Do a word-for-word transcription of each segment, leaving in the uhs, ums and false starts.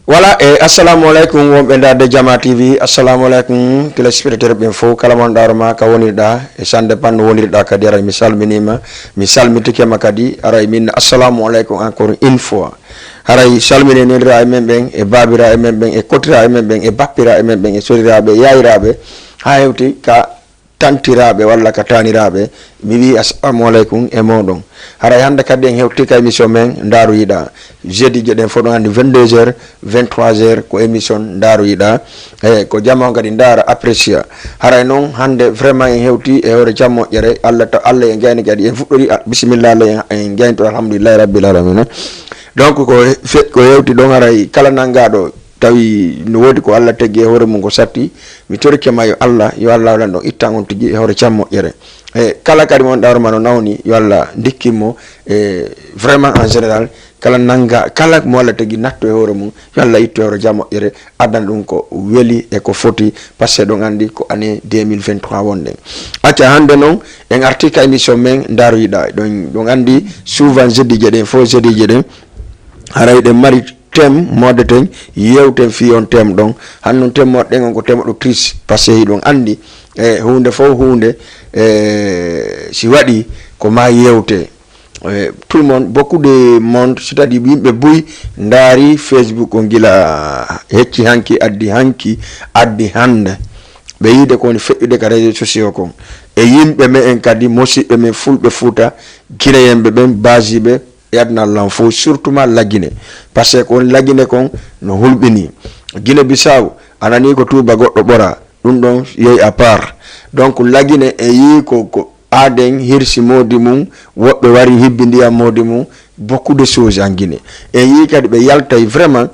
Voilà, e assalamu aleykum wonɓe ndaarde Jama T V. Assalamu aleykum téléspectateur ɓen fof, kala mon ɗaaro ma ka wonirɗa, e ça dépend no wonirɗa kadi. Aray mi salminima, mi salmitikema kadi. Aray min assalamu aleykum encore une fois. Haray salmine nenira e men ɓen, e babira e men ɓen, e kotira e men ɓen, e bappira e men ɓen, e sodiraɓe, e yayiraɓe, ha hewti ka tantiraɓe walla ka taniraɓe. Mi wi assalamu aleykum e moɗon. Haray hande kadi en hewti ka émission men Ndaaru Yiɗa. Jeudi je ɗen fof ɗon andi vingt-deux heures, vingt-trois heures ko émission Ndaaru Yiɗa. E ko jama on kadi ndaara apprécia. Haray noon hande vraiment en hewti e hoore jam moƴƴere. Allah ta-, Allah en gayni kadi en fuɗɗori, ah, bisimilla Allah en, en gaynto alhamdulillahi rabbil alamina. Donc ko fe-, ko hewti ɗon haray kala nangaɗo tawi no woodi ko Allah tagi e hoore mum ko satti, mi torike ma yo Allah, yo Allah waɗan ɗon ittan on tigi e hoore jam moƴƴere. E kala kadi mo wonɗa hoore ma no nawni, yo Allah ndikkin mo, e vraiment en général, kala nanga, kala mo Allah tagi natto e hoore mum, yo Allah itto e hoore jam moƴƴere, addan ɗum ko weli e ko foti, parce que ɗon andi ko année deux mille vingt-trois wonɗen. Acca hande noon, en arti ka émission men Ndaaru Yiɗa, ɗon, ɗon andi souvent jeudi je ɗen, fof jeudi je ɗen, haray ɗen mari thème moɗeten, yewten fii on thème ɗon. Hannon thème moɗɗen on ko thème ɗo triste, parce que hiɗon andi, e huunde fof huunde, e si waɗi ko ma yewte. E tout le monde, beaucoup de monde, c'est-à-dire yimɓe buy ndaari Facebook on gila hecci hanki, addi hanki, addi hande. Ɓe yiide ko woni feƴƴude ka réseaux sociaux kon. E yimɓe men en kadi, musiɓɓe men fulɓe Fuuta, Guinéen ɓe ɓen, basiɓe, e aduna lan fof, surtout ma Lagine. Parce que ko woni Lagine kon no hulɓini. Guinée Bissau, a nani ko tuuba goɗɗo ɓora, ɗum ɗon yehi à part. Donc Lagine en yii ko, ko aaden hirsi moodi mum, woɓɓe wari hibbi ndiyam moodi mum, beaucoup de choses en Guinée. En yii kadi ɓe yaltay vraiment,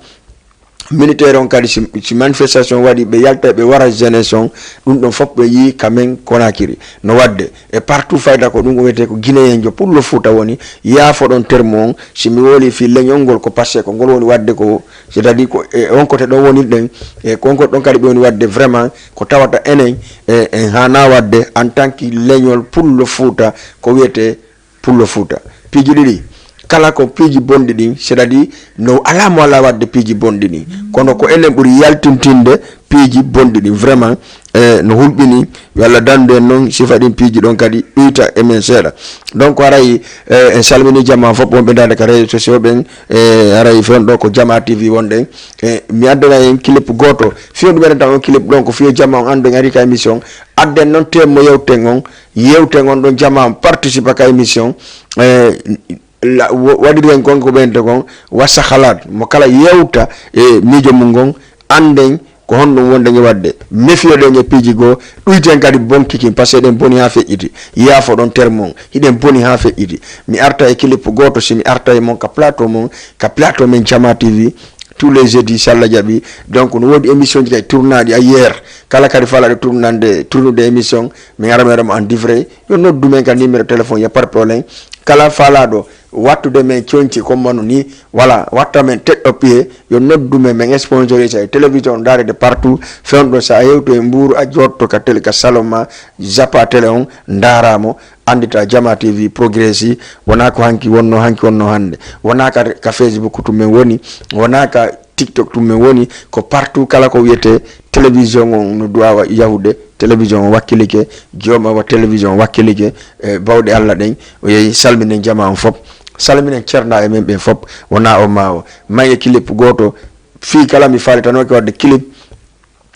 militaire on kadi, si, si manifestation waɗi, ɓe yalta, ɓe wara jeunesse on, ɗum ɗon fof ɓe yii quand même Conakry no waɗde. E partout fayda ko ɗum o wiyetee ko Guinéen jo pullo Fuuta woni, yaafoɗon terme on, si mi woli fii leñol ngol ko passé ko ngol woni waɗde ko, c'est-à-dire ko e on kote ɗon wonirɗen, e ko on kote ɗon kadi ɓe woni waɗde vraiment ko tawata enen, e, en haana waɗde en tant que leñol pullo Fuuta ko wiyetee pullo Fuuta. Piiji ɗiɗi, kala ko piiji bonɗi ɗin, c'est-à-dire no alaa mo alaa waɗde piiji bonɗi ɗin. Kono ko enen ɓuri yaltintinde piiji bonɗi ɗin. Vraiment, e, no hulɓini, yo Allah dandu en noon, sifa ɗin piiji ɗon kadi ɗuyta e men seeɗa. Donc, haray, e, en salmini jama fof wonɓe ndaarde ka réseaux sociaux ɓen, e, haray fewndo ɗo ko Jama T V wonɗen. E, mi addana en clip gooto. Fiyo ɗum eɗen tan on clip ɗon ko fiyo jama on anndu en ari ka émission. Adden noon thème mo yewten on, yewten on ɗon jama on participa ka émission. E, la-, wo-, waɗiren kon ko ɓeynte kon, wasa halaat mo kala yewta e miijo mum ngon, annden ko honɗum wonɗen e waɗde. Mefiyoɗen e piiji goo, ɗuyten kadi bonki kin, parce que eɗen boni haa feƴƴiti. Yaafoɗon terme on, hiɗen boni haa feƴƴiti. Mi arta e clip gooto, si mi arta e mon ka plateau mon, ka plateau men Jama T V, tous les jeudis, si Allah jaɓi. Donc, no woodi émission ji kadi tournaaɗi ailleurs. Kala kadi faalaaɗo tournande, tournude émission, min ara mi waɗa mo en direct. Yo noddu men ka numéro téléphone, y a pas de problème. Kala faalaaɗo wattude men conci comme no ni, voilà, watta men tête au pied, yo noddu men, men sponsorise e télévision ndaarede partout. Fewndo sa hewto e Mbuur, a jotto ka télé, ka salon ma, jappa télé on, ndaara mo, anndita Jama T V progressi, wonaa ko hanki wonno, hanki wonno hannde. Wonaa ka, ka Facebook tun men woni, wonaa ka TikTok tun men woni, ko partout kala ko wiyetee télévision on no duwawa yahude, télévision on wakkilike, jooma wa télévision on wakkilike, e bawɗe Allah ɗen, o yehi salminen jama on fop, salminen ceernaaɓe men ɓen fop, wonaa o ma o. May e clip gooto, fii kala mi faalitanooke waɗde clip,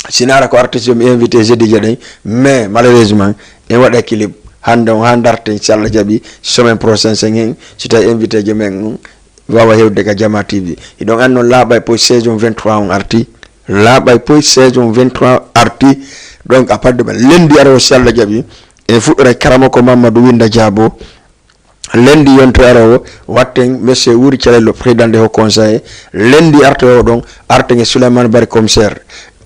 si naara ko artiste yo mi invité jeudi je ɗen, mais malheureusement, en waɗa clip hannde on haa darten, si Allah jaɓi, semaine prochaine sen hen, si tawi invité je men on, wawa hewde ka Jama T V. Hiɗon anndi noon laaɓay poy saison vingt-trois on arti. Laaɓay poy saison vingt-trois arti. Donc, à partir de lundi arowo, si Allah jaɓi, en fuɗɗoray Karamoko Mamadou Winda Diabo. Lundi yontere arowo, watten Monsieur Wuri Calel, le président de haut conseil. Lundi artoyo ɗon, arten e Souleymane Bari commissaire.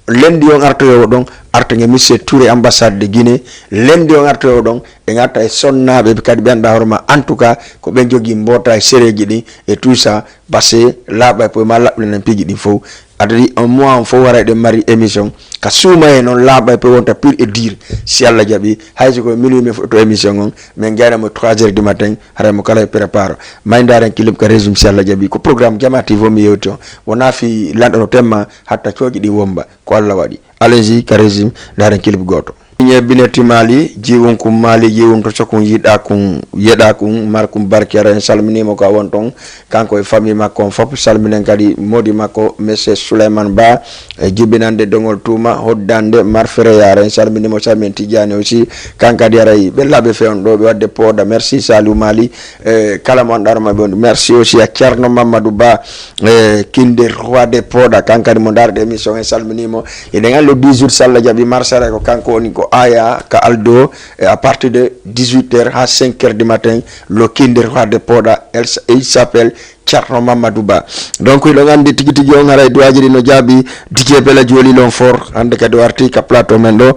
Lundi on artoyo ɗon, arten e Monsieur Touré, ambassade de Guinée. Lundi on artoyo ɗon, en arta e sonnaaɓe ɓe kadi ɓe annda hoore ma. En tout cas, ko ɓen jogii mboota e sereeji ɗin et tout ça, parce que laaɓa e poye ma laɓɓinen piiji ɗin fof. Adadi un mois on fof waray ɗen mari émission. Ka suuma e noon laaɓa e pe wonta pire et dire. Si Allah jaɓi, hay so ko minuit min fuɗɗoto émission on, min gayna mo trois heures du matin, haray mo kala e prépare. May ndaaren clip ka régime si Allah jaɓi. Ko programme Jama T V mi yewti on. Wonaa fii lanɗo no temma hatta cooƴi ɗin womba. Ko Allah waɗi. Allez-y ka régime, ndaaren clip gooto. Ñe bine timali, jiwun kun mali, jiwun to sokun yiɗa kun, yeɗa kun, mar kun barki ara en salminimo ka won ton. Kanko e famille makko on fof, salminen kadi modi makko, monsieur Souleymane Ba, e jibinande dogol tuma, hoddande marfere yara en salminimo, salmin Tidiane aussi. Kan kadi aray, ɓe laaɓe fewndo, ɓe wadde pooda. Merci Saliou Mali, e kala mo anɗa hono maɓɓe on. Merci aussi à Thierno Mamadou Ba, e kinde roi de pooda, kan kadi mo darde émission en salminimo. Eɗen anndi le dix août, so Allah jaɓi, marsara ko kanko woni ko aya ka Aldo, e à partir de dix-huit heures haa cinq heures du matin, le kinde roi de pooda, el, il s'appelle Thierno Mamadou Ba. Donc, eɗon anndi tigi tigi on haray duwaaji ɗi no jaabi, D J Bella Joli Lon Fort, hannde kadi o arti ka plateau men ɗo.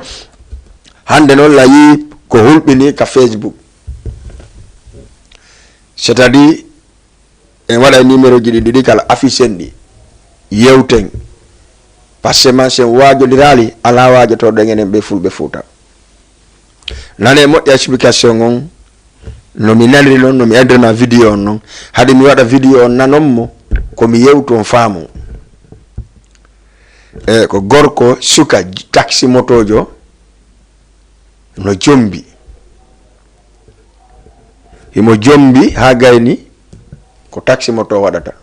Hannde noon la yii ko hulɓini ka Facebook. C'est-à-dire, en waɗa e numéro ji ɗi ɗiɗi kala, affichen ɗi, yewten. Parce que man sen waajodiraali, alaa waajotooɗo en enen ɓe fulɓe Fuuta. Nane moƴƴa explication on, no mi naniri noon, no mi addana vidéo on noon. Hade mi waɗa vidéo on nanon mo, ko mi yewtu on faamu. E ko gorko suka taxi motojo no jombi. Himo jombi haa gayni ko taxi moto waɗata.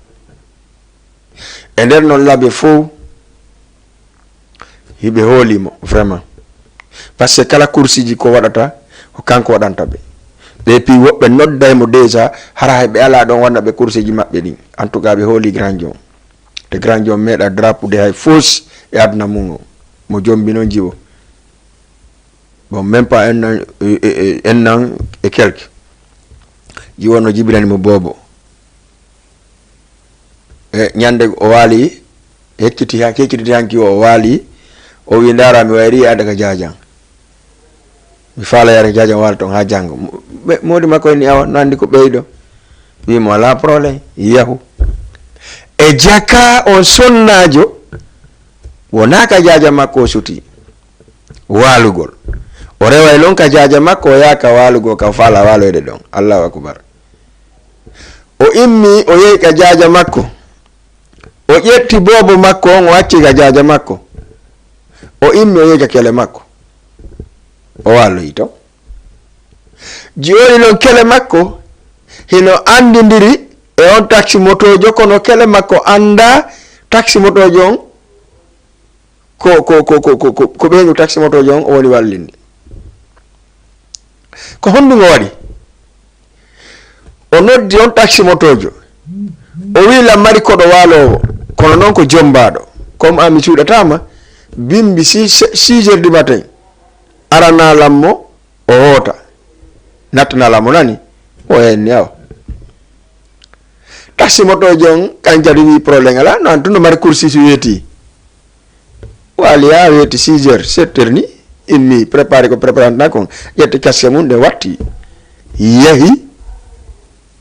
E nder non laabi fow, hiɓe hooli mo, vraiment. Parce que kala course ji ko waɗata, ko kanko waɗanta ɓe. Ɓe pi woɓɓe nodday mo déjà, hara hay ɓe alaa ɗon wanna ɓe course ji maɓɓe ɗin. En tout cas, ɓe hooli Grand John. Te Grand John meeɗa drapude hay foos e aduna mum o. Mo jombi non jiwo. Bon, même pas un an, e, e, e, un an et quelques. Jiwo no jibinani mo boobo. E ñande o waali, hecciti han-, hecciti hanki o, o waali, o wi, "Ndaara, mi wayri yaade ka jaajan. Mi faala yaade ka jaajan, waala ton haa janngo." Mo-, ɓe-, moodi makko en ni, awa, no anndi ko ɓeyɗo. Wi mo, "Alaa problème, yahu." E jaka on sonnaajo, wonaa ka jaaja makko o suti waalugol. O reway non ka jaaja makko, o yaha ka waalugol, ka faala waaloyde ɗon. Allahu akbar. O immi, o yehi ka jaaja makko. O ƴetti boobo makko on, o acci ka jaaja makko. O immi, o yehi ka kele makko. O waaloyi ton. Jooni non kele makko hino anndindiri e on taxi motojo, kono kele makko anndaa taxi motojo on ko, ko, ko ɓeyngu taxi motojo on o woni wallinde. Ko honɗum o waɗi? O noddi on taxi motojo. O wi, "Lammari koɗo waaloowo, kono non ko jombaaɗo. Comme an mi cuuɗataama, bimbi six, six heures du matin. Arana lammo, o hoota. Nattana lammo nani?" O enni awa. Taxi motojo on, kan kadi wi, "Problème alaa, no an tun no mari course si weeti." Waali haa weeti six heures, sept heures ni, immi, préparé ko préparé tan kon, ƴetti casque mum, ɗe watti, yahi,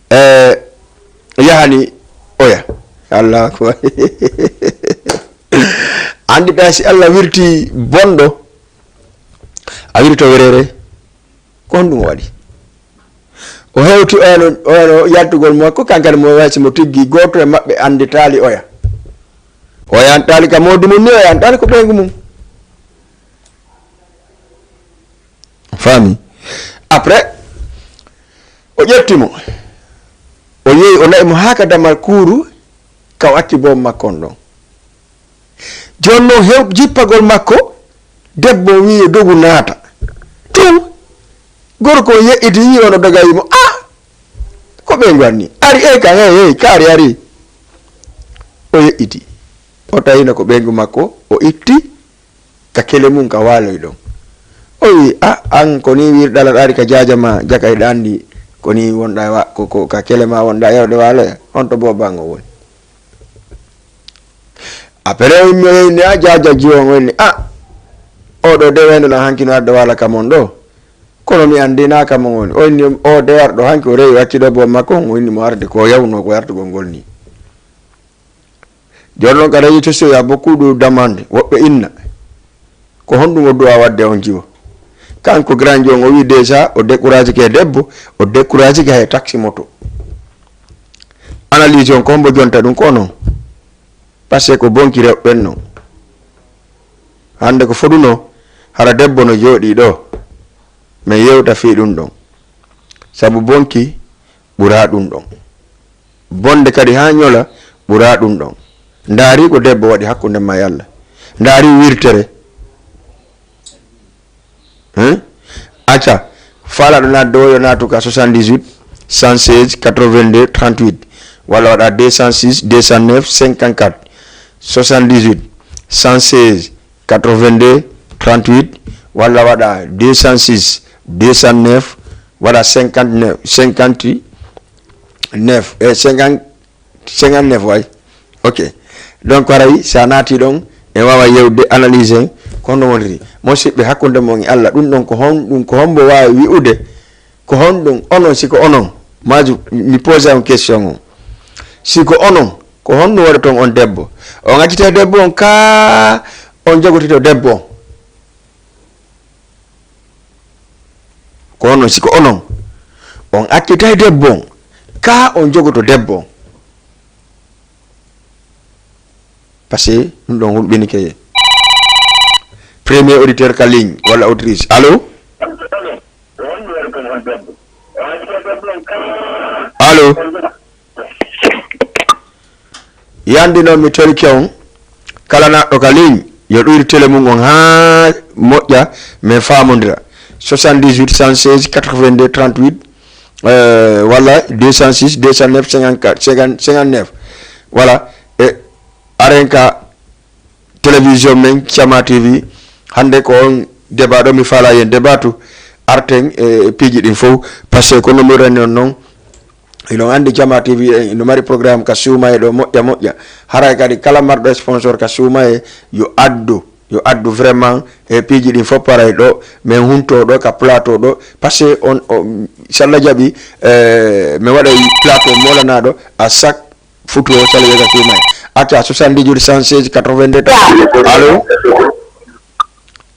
e yahani oya. Allahu akbar. Anndi ɓe si Allah wirti bonɗo, a wirto werere. Ko honɗum o waɗi? O hewti oya no, oya no yaltugol makko, kankadi mo way si mo tiggi, gooto e maɓɓe annditaali oya. Oya antaali ka moodi mum ni, oya antaali ko ɓeyngu mum. Faami? Après, o ƴetti mo. O yehi, o na'i mo haa ka damal kuuru, ka o acci boobo makko on ɗon. Jooni non hew-, jippagol makko, debbo on wi'i yo dogu naata. Tun, gorko on yeƴƴiti, yi'i on no doga, wi'i mo, "Ah, ko ɓeyngu an ni? Ari, ey kan, ey, ey, kaari ari." O yeƴƴiti. O tawino ko ɓeyngu makko, o itti ka kele mum ka waaloyi ɗon. O wi'i, "Ah, an ko ni wirɗa la ɗaari ka jaaja ma, jaka hiɗa anndi ko ni wonɗa wa-, ko, ko ka kele ma wonɗa yawde waaloya? On to boobo an o woni?" Après o immi o yehi ni, a jaaja jiwo on, o inni, "Ah, oɗo de wayno lan hanki no arde waala ka mon ɗo. Kono mi anndi na ka mon woni." O inni, "O de arɗo hanki o rewi acci ɗo boobo makko on," o inni mo arde ko yawno ko yartugol ngol ni. Jooni noon ka réseaux sociaux, il y a beaucoup de demandes. Woɓɓe inna, ko honɗum o duwa waɗde on jiwo? Kanko grand on, o wi déjà o découragike e debbo, o découragike hay taxi moto. Analyse on ko hombo jonta ɗum ko onon? Parce que ko bonki rewɓe ɓen non. Hannde ko foduno, hara debbo no jooɗii ɗo, min yewta fii ɗum ɗon. Sabu bonki ɓura ɗum ɗon. Bonde kadi haa ñola ɓura ɗum ɗon. Ndaari ko debbo waɗi hakkunde ma e Allah. Ndaari wirtere. Hein? Acca, faalaɗo naatde o yo naatu ka soixante-dix-huit, cent seize, quatre-vingt-deux, trente-huit, walla waɗa deux cent six, deux cent neuf, cinquante-quatre. Soixante-dix-huit, cent seize, quatre-vingt-deux, trente-huit, walla waɗa deux cent six, deux cent neuf, waɗa cinquante-neuf, cinquante-neuf, e cinquante, cinquante-neuf way. Ok. Donc, haray, si a naati ɗon, en waawa yewde, analyse en, ko honno woniri. Musidɓe, hakkunde mon e Allah, ɗum ɗon ko hon-, ɗum ko hombo waawi wi'ude, ko honɗum onon, si ko onon, maaju, mi pose on question o. Si ko onon, ko honno waɗaton on debbo? On accitay debbo on, ka on jogotito debbo on? Ko onon, si ko onon, on accitay debbo on, ka on jogoto debbo on? Parce que ɗum ɗon hulɓinike. Premier auditeur ka ligne walla auditrice. Allô? Allô? Yandi noon mi torike on, kala naatɗo ka ligne, yo ɗuyru télé mum on haa moƴƴa, min faamondira. Soixante-dix-huit, cent seize, quatre-vingt-deux, trente-huit, euh, walla deux cent six, deux cent neuf, cinquante-quatre, cinquante, cinquante-neuf. Voilà. E aren ka télévision men Cama T V, hannde ko on débat ɗo mi faala yen débat tu, arten e piiji ɗin fof, parce que ko no mbiɗen on noon, hiɗon anndi Cama T V en ino mari programme ka suumaye ɗo moƴƴa moƴƴa. Haray kadi kala marɗo sponsor ka suumaye yo addu, yo addu vraiment e piiji ɗin fof paray ɗo, min hunto ɗo ka plateau ɗo, parce que on, o, si Allah jaɓi, eh, mi waɗay plateau moolanaɗo à chaque futu o sala yoga suumaye. Acca, soixante-dix-huit, cent seize, quatre-vingt-deux. Allô?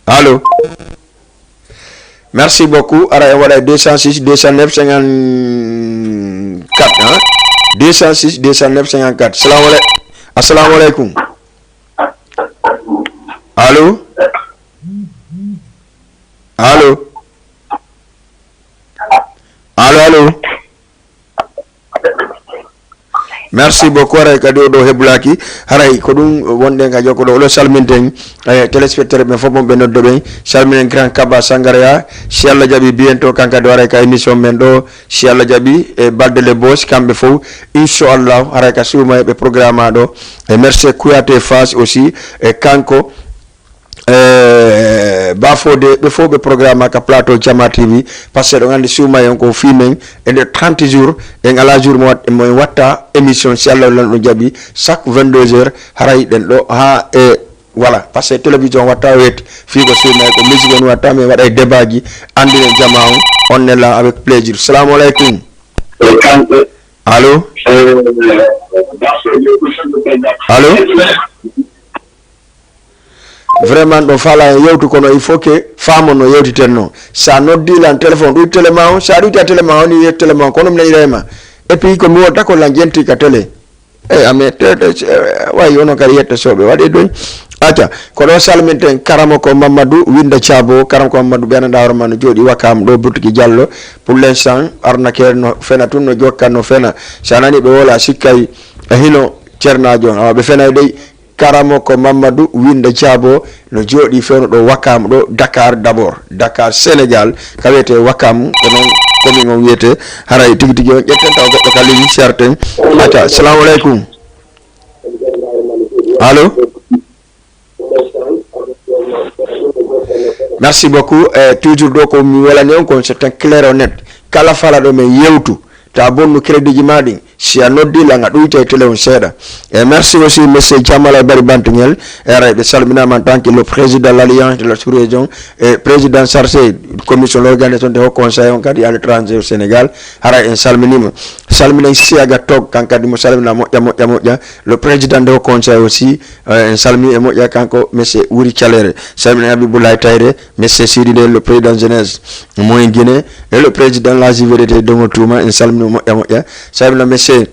Allô? Merci beaucoup. Ara en waɗa deux cent six, deux cent neuf, cinquante-quatre, hein? Deux cent six, deux cent neuf, cinquante-quatre. Salamu alay-, assalamu alaikum. Allô? Allô? Allô, allô? Merci beaucoup. Haray kadi o ɗo heblaki. Haray ko ɗum wonɗen ka jokko ɗo. Oɗo salminten, eh, téléspectateur ɓen fof mon ɓe noddo ɓen. Salminen Grand Kaba Sangaraya. Si Allah jaɓi bientôt kanka de waray ka émission men ɗo. Si Allah jaɓi e Balde le Boss kamɓe fof. Inchallah haray ka suuma e ɓe programme ɗo. E merci Kouyaté Fass aussi. E kanko e bafode ɓe fof ɓe programme ka plateau Jama T V, parce que ɗon anndi suumaye on ko fii men, e nder trente jours en ala jour mo wat-, mo en watta émission si Allah lan ɗum jaɓi, chaque vingt-deux heures haray ɗen ɗo ha e, voilà, parce que télévision watta o yetti fii ko suumaye ko musique on watta, mais waɗa e débat ji, anndinen jama on, on est là avec plaisir. Salamu aleykum. Allô? Allô? Vraiment ɗo faala en yewtu kono il faut que faamon no yewtiten no. Sa noddi lan téléphone ɗuyta télé ma on, sa ɗuyta télé ma on, yetti télé ma on kono mi nanira e ma. Et puis ko mi wodda ko lan jenti ka télé. Eyi ame tede wayi ono kadi yetta soɓe waɗi ɗum. Acca, ko ɗo salminten karamo ko Mamadou Winda Thiabo, karamo ko Mamadou ɓe ananɗa hoore ma no jooɗi Wakam ɗo Burtuki Diallo. Pour l'instant arnake no fena tun no jokka no fena. Sa nani ɓe wola sikkay e hino cernajo on awa ɓe fenay dey. Karamo ko Mamadou Winda Thiabo no jooɗi fewno ɗo Wakam ɗo Dakar d'abord, Dakar Sénégal, ka wiyete Wakam, ko noon commune on wiyete. Haray tigi tigi on ƴetten taw goɗɗo ka ligne serten. Acca, salamu aleykum. Allô? Merci beaucoup. Eh, toujours ɗo ko mi welani on kon c'est un clair honnête. Kala fala ɗo men yewtu. Ta bonnu crédit ji ma ɗin. Si a noddi lan a ɗuyta e télé on seeɗa. E merci aussi monsieur Jamal Albert Bantingel. E ara ɓe salminama en tant que le président de l'Alliance de la sous-région et président chargé commission l'organisation des hauts conseils on kadi à l'étranger au Sénégal. Hara en salminima. Salminen Siaga Tog, kan kadi mo salmina moƴƴa, moƴƴa, moƴƴa. Le président de conseil aussi, eh, en salmi e moƴƴa kanko, monsieur Wuri Calere. Salminen Abibulaye Tayre, monsieur Sidi Ndeye, le président jeunesse, moyen Guinée, et le président la J V D T Dongo Touma, en salmini moƴƴa, moƴƴa. Salmina monsieur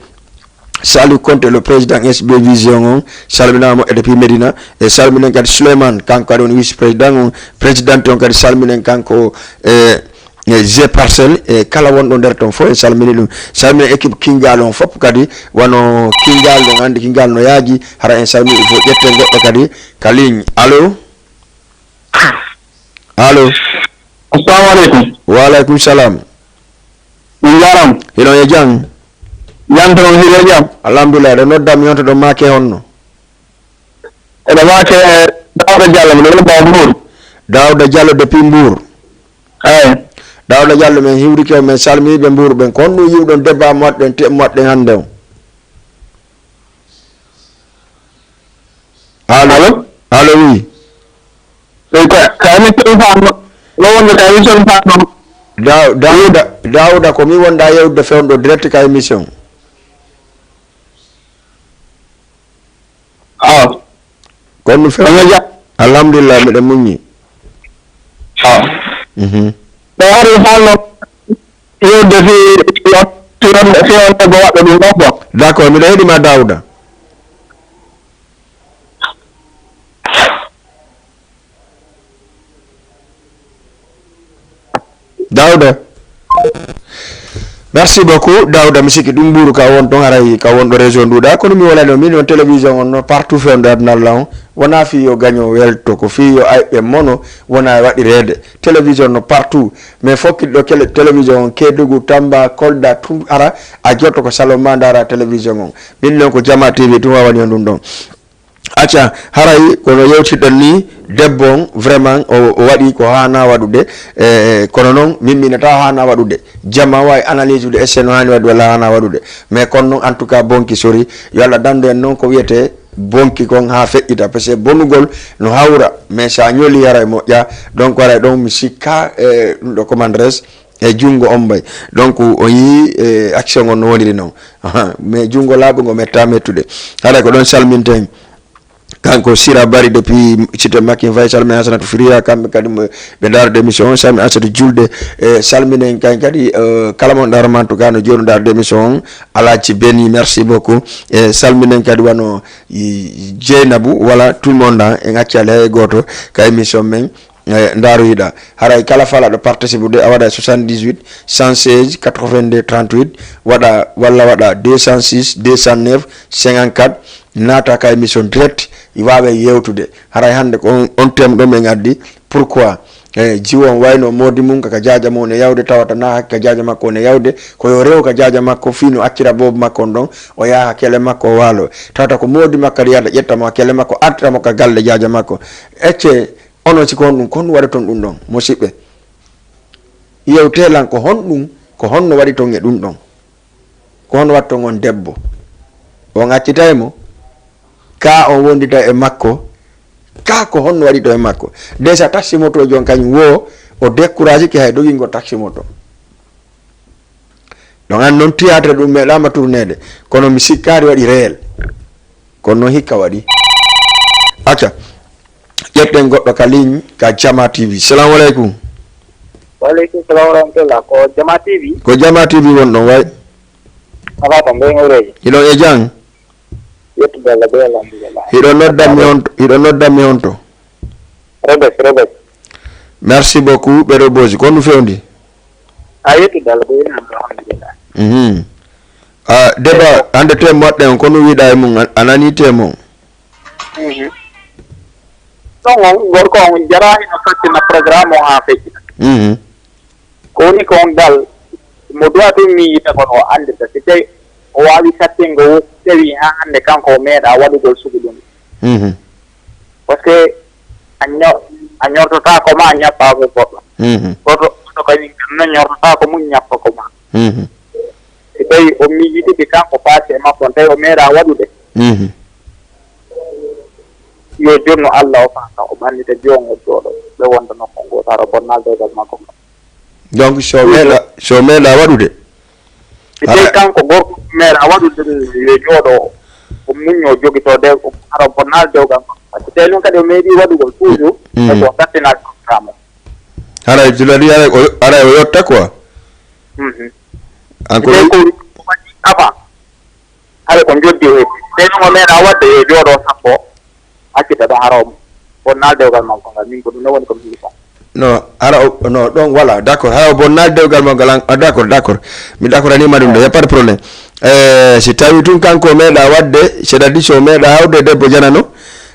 Saliou Konte, le président S B Vision on, salminama moƴƴa depuis Médina. E salminen kadi Souleymane, kanko kadi woni vice président on, président on kadi salminen kanko, eh, e G Parcelle, e kala wonɗo nder ton fof, en salmini ɗum. Salmina équipe Kingal on fof kadi, wano Kingal, ɗon anndi Kingal no yaaji, hara en salmini ɗum fof. Ƴetten goɗɗo kadi ka ligne. Allo? Allo? Assalamu aleykum. Wa aleykum salam. Min njaaraama. Hiɗon e jam? Jam toon, hiɗon e jam? Alhamdulillah, ɗo noddan mi on to ɗon maake honno? Eɗo maake, eh, Daouda Diallo, miɗo nodda Mbour. Daouda Diallo depuis Mbour. Eyi. Daouda Diallo, min hiwrike on, min salmini ɓe Mbour ɓen. Ko honɗum yiwɗon débat mo waɗɗen, thème mo waɗɗen hannde on? Allo? Allo? Allo, oui. Eyi, ko, ko émission faano. Ɗo wonde ko émission faano. Daw-, Daouda, Daouda, ko mi wonda yewtude fewndo direct ka émission. Awa. Kono ɗum feewi. Omo ja-, alhamdulillah, miɗen muññi. Awa. Mhm. Ɗo hari haalno yewde fi, fi, fi, fi, fi, fi, waɗɗo ɗum ɗon fof. D'accord, miɗo heɗi ma, Daouda. Daouda. Merci beaucoup, Daouda. Mi sikki ɗum Mbour ka won ton, haray ka wonɗo région nduɗa. Kono mi wolani on, min on télévision on no partout fewndo aduna Allah on. Wona fii yo gaño welto, ko fii yo ayɓe mono wona e waɗireede. Télévision no partout. Mais fokkit ɗo kele-, télévision on Kédougou, Tamba, Kolda, tum ara, a jotto ko salon ma ndara télévision on. Min non ko Jama T V tuma woni on ɗum ɗon. Acca, haray kono yewtiɗen ni, debbo on, vraiment, o, o waɗi ko haana waɗude, e, kono noon, min mi nata haana waɗude. Jama wawi analyse ude, est-ce que no haani waɗude walla haana waɗude. Mais kono noon, en tout cas, bonki sori. Yo Allah dandu en noon ko wiyete bonki kon ha feƴƴita, parce que bonugol no hawra, mais sa ñoli haray moƴƴa. Donc, haray ɗon mi sikka, e, ɗum ɗo commandres, e junngo on mbay. Donc, o yii, e, action on no woniri noon. Aha, mais junngo laaɓungo metta mettude. Haray ko ɗon salminten. Kanko Sira Bari depuis Cité Makin Faye, salmina Hasanatu Firiya, kamɓe kadi mo ɓe ndaarde émission on, salmina Hasanatu Julde, e salminen kay kadi, e, kala mon ɗaaroma, en tout cas, no jooni ndaarde émission on, Alaaji Beni, merci beaucoup. E salminen kadi wano i, Jeynabou, wala tout le monde, en acci alay hay gooto ka émission men. E, ndaaroyiɗa. Haray kala falaɗo participe de, a waɗa soixante-dix-huit, cent seize, quatre-vingt-deux, trente-huit, waɗa, walla waɗa deux cent six, deux cent neuf, cinquante-quatre, naata ka émission direct, i waawe yewtude. Haray hannde ko on, on thème ɗo min addi. Pourquoi? E, jiwo on wayno moodi mum ka, ka jaaja mum ne yawde, tawata na hakke ka jaaja makko ne yawde, ko yo rew ka jaaja makko, fii no accira boobo makko on ɗon, o yaha ka kele makko, o waalo. Tawata ko moodi makko kadi yahata ƴetta mo ka kele makko, artira mo ka galle jaaja makko. Ecce, onon si ko honɗum, ko honɗum waɗi ton ɗum ɗon, musiɓɓe? Yewte lan ko honɗum, ko honno waɗi ton e ɗum ɗon? Ko honno waɗi ton on debbo? On accitay mo? Ka on wondita e makko? Ka ko honno waɗi ton e makko? Déjà taxi moto jon kañum wo, o découragé ki hay dogingo taxi moto. Ɗon an noon théâtre ɗum meeɗaama tourneede, kono mi sikkaari waɗi réel. Kono noon hikka waɗi. Acca, ƴetten goɗɗo ka ligne ka Jama T V. Salamu aleykum. Wa aleykum salam wa rahmatullah. Ko Jama T V? Ko Jama T V won ɗon, way? Ala ko mbeŋ ureeji. Hiɗon e jam? Yettude Allah be alhamdulillah. Hiɗo noddanmi on, hiɗo noddanmi on to? Robes, Robes. Merci beaucoup, ɓe Robosi. Ko honɗum fewndi? A yettude Allah be alhamdulillah. Mhm. Ah, débat, hannde thème waɗɗen on, ko honɗum wiɗa e mum? A, a nani thème on? Mhm. Ɗon on, gorko on jaraani no sattina programme on haa feƴƴita. Mhm. Ko woni ko on dal, mo duwa ɗum miijita kono o anndita. Si tawi o waawi sattingo wo tawi haa hannde kanko o meeɗa waɗugol sugu ɗum. Mhm. Parce que a ño-, a ñortotaako ma, a ñappaako goɗɗo. Mhm. Goɗɗo, goɗɗo kañum no ñortotaako mum, ñappa ko ma. Mhm. Si tawi o miijitike kanko paasi e makko on, tawi o meeɗa waɗude. Mhm. Yo jonnu Allah o faa ka o ɓannita joom o jooɗo. Ɓe wonda nokku ngoo, taro bonnal dogal makko. Donc, so meeɗa, so meeɗa waɗude? Si tawi kanko gorko meeɗa waɗude ɗum, yo jooɗo o muñño jogitoo de, hara o bonnaali dewgal makko. Par ce que tawi noon kadi o meeɗii waɗugol toujours, mm, e ko tattinaaki programme o. Haray, si waɗi, haray o, haray o yotta quoi. Mhm. Encore tawi ko waɗi avant. Haray ko njoddi o heɓi. Tawi noon o meeɗaa waɗde, yo jooɗo sappo, accita ɗo hara o bonnaali dewgal makko ngal. Min ko ɗum ɗo woni ko mi yiɗi. No, hara o, no, ɗon wala. D'accord, hara o bonnaali dewgal makko ngal. Ah, d'accord, d'accord. Mi d'accord anima ɗum ɗo, y a pas de problème. Eh, si tawi tun kanko o meeɗa waɗde, c'est-à-dire si o meeɗa hawde e debbo janano,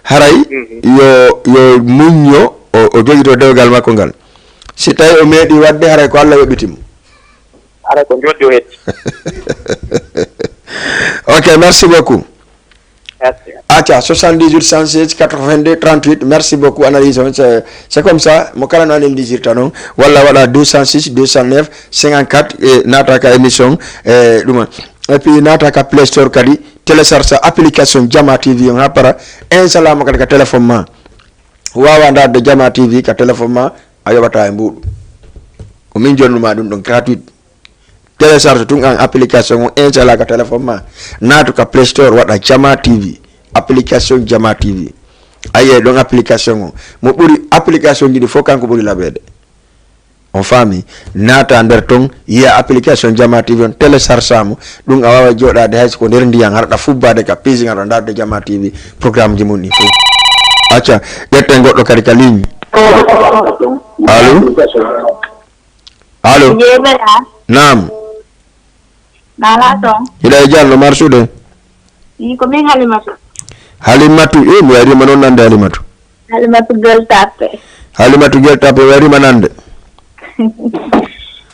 haray, mhm, yo, yo muñño, o, o jogito dewgal makko ngal. Si tawi o meeɗi waɗde, haray ko Allah yoɓiti mo. Haray ko njoddi o heɓi. Ok, merci beaucoup. Merci. Acca, soixante-dix-huit cent seize quatre-vingt-deux trente-huit. Merci beaucoup, analyse on. C'est, c'est comme ça, mo kala no analysirta non. Walla waɗa deux cent six deux cent neuf cinquante-quatre, e naata ka émission, e ɗum. Et puis naata ka Play Store kadi, télécharge application Jama T V on ha para. Inshallah mo kadi ka téléphone ma. Wawa ndaarde Jama T V ka téléphone ma, a yoɓata e mbuɗu. Ko min jonnuma ɗum ɗon gratuit. Télécharge tun an application on, inshallah, ka téléphone ma. Naatu ka Play Store, waɗa Jama T V. Application Jama T V. A yiyay ɗon application on. Mo ɓuri application ji ɗi fof, kanko ɓuri laɓeede. On faami? Naata nder ton, yiya application Jama T V on, télécharge mo. Ɗum a waaway jooɗaade hay so ko nder ndiyan, harɗa fubbaade ka piiji ngal ɗo ndaarde Jama T V, programme ji mum ɗi fof. Acca, ƴetten goɗɗo kadi ka ligne. Allo? Allo? Jeeɓeɗa? Naam. Nala toon? Hiɗa e Jallo marsude? Ii, ko min Halimatu. Halimatu, e mi wayriima noon nande Halimatu. Halimatu Gueule Tapée. Halimatu Gueule Tapée wayriima nande.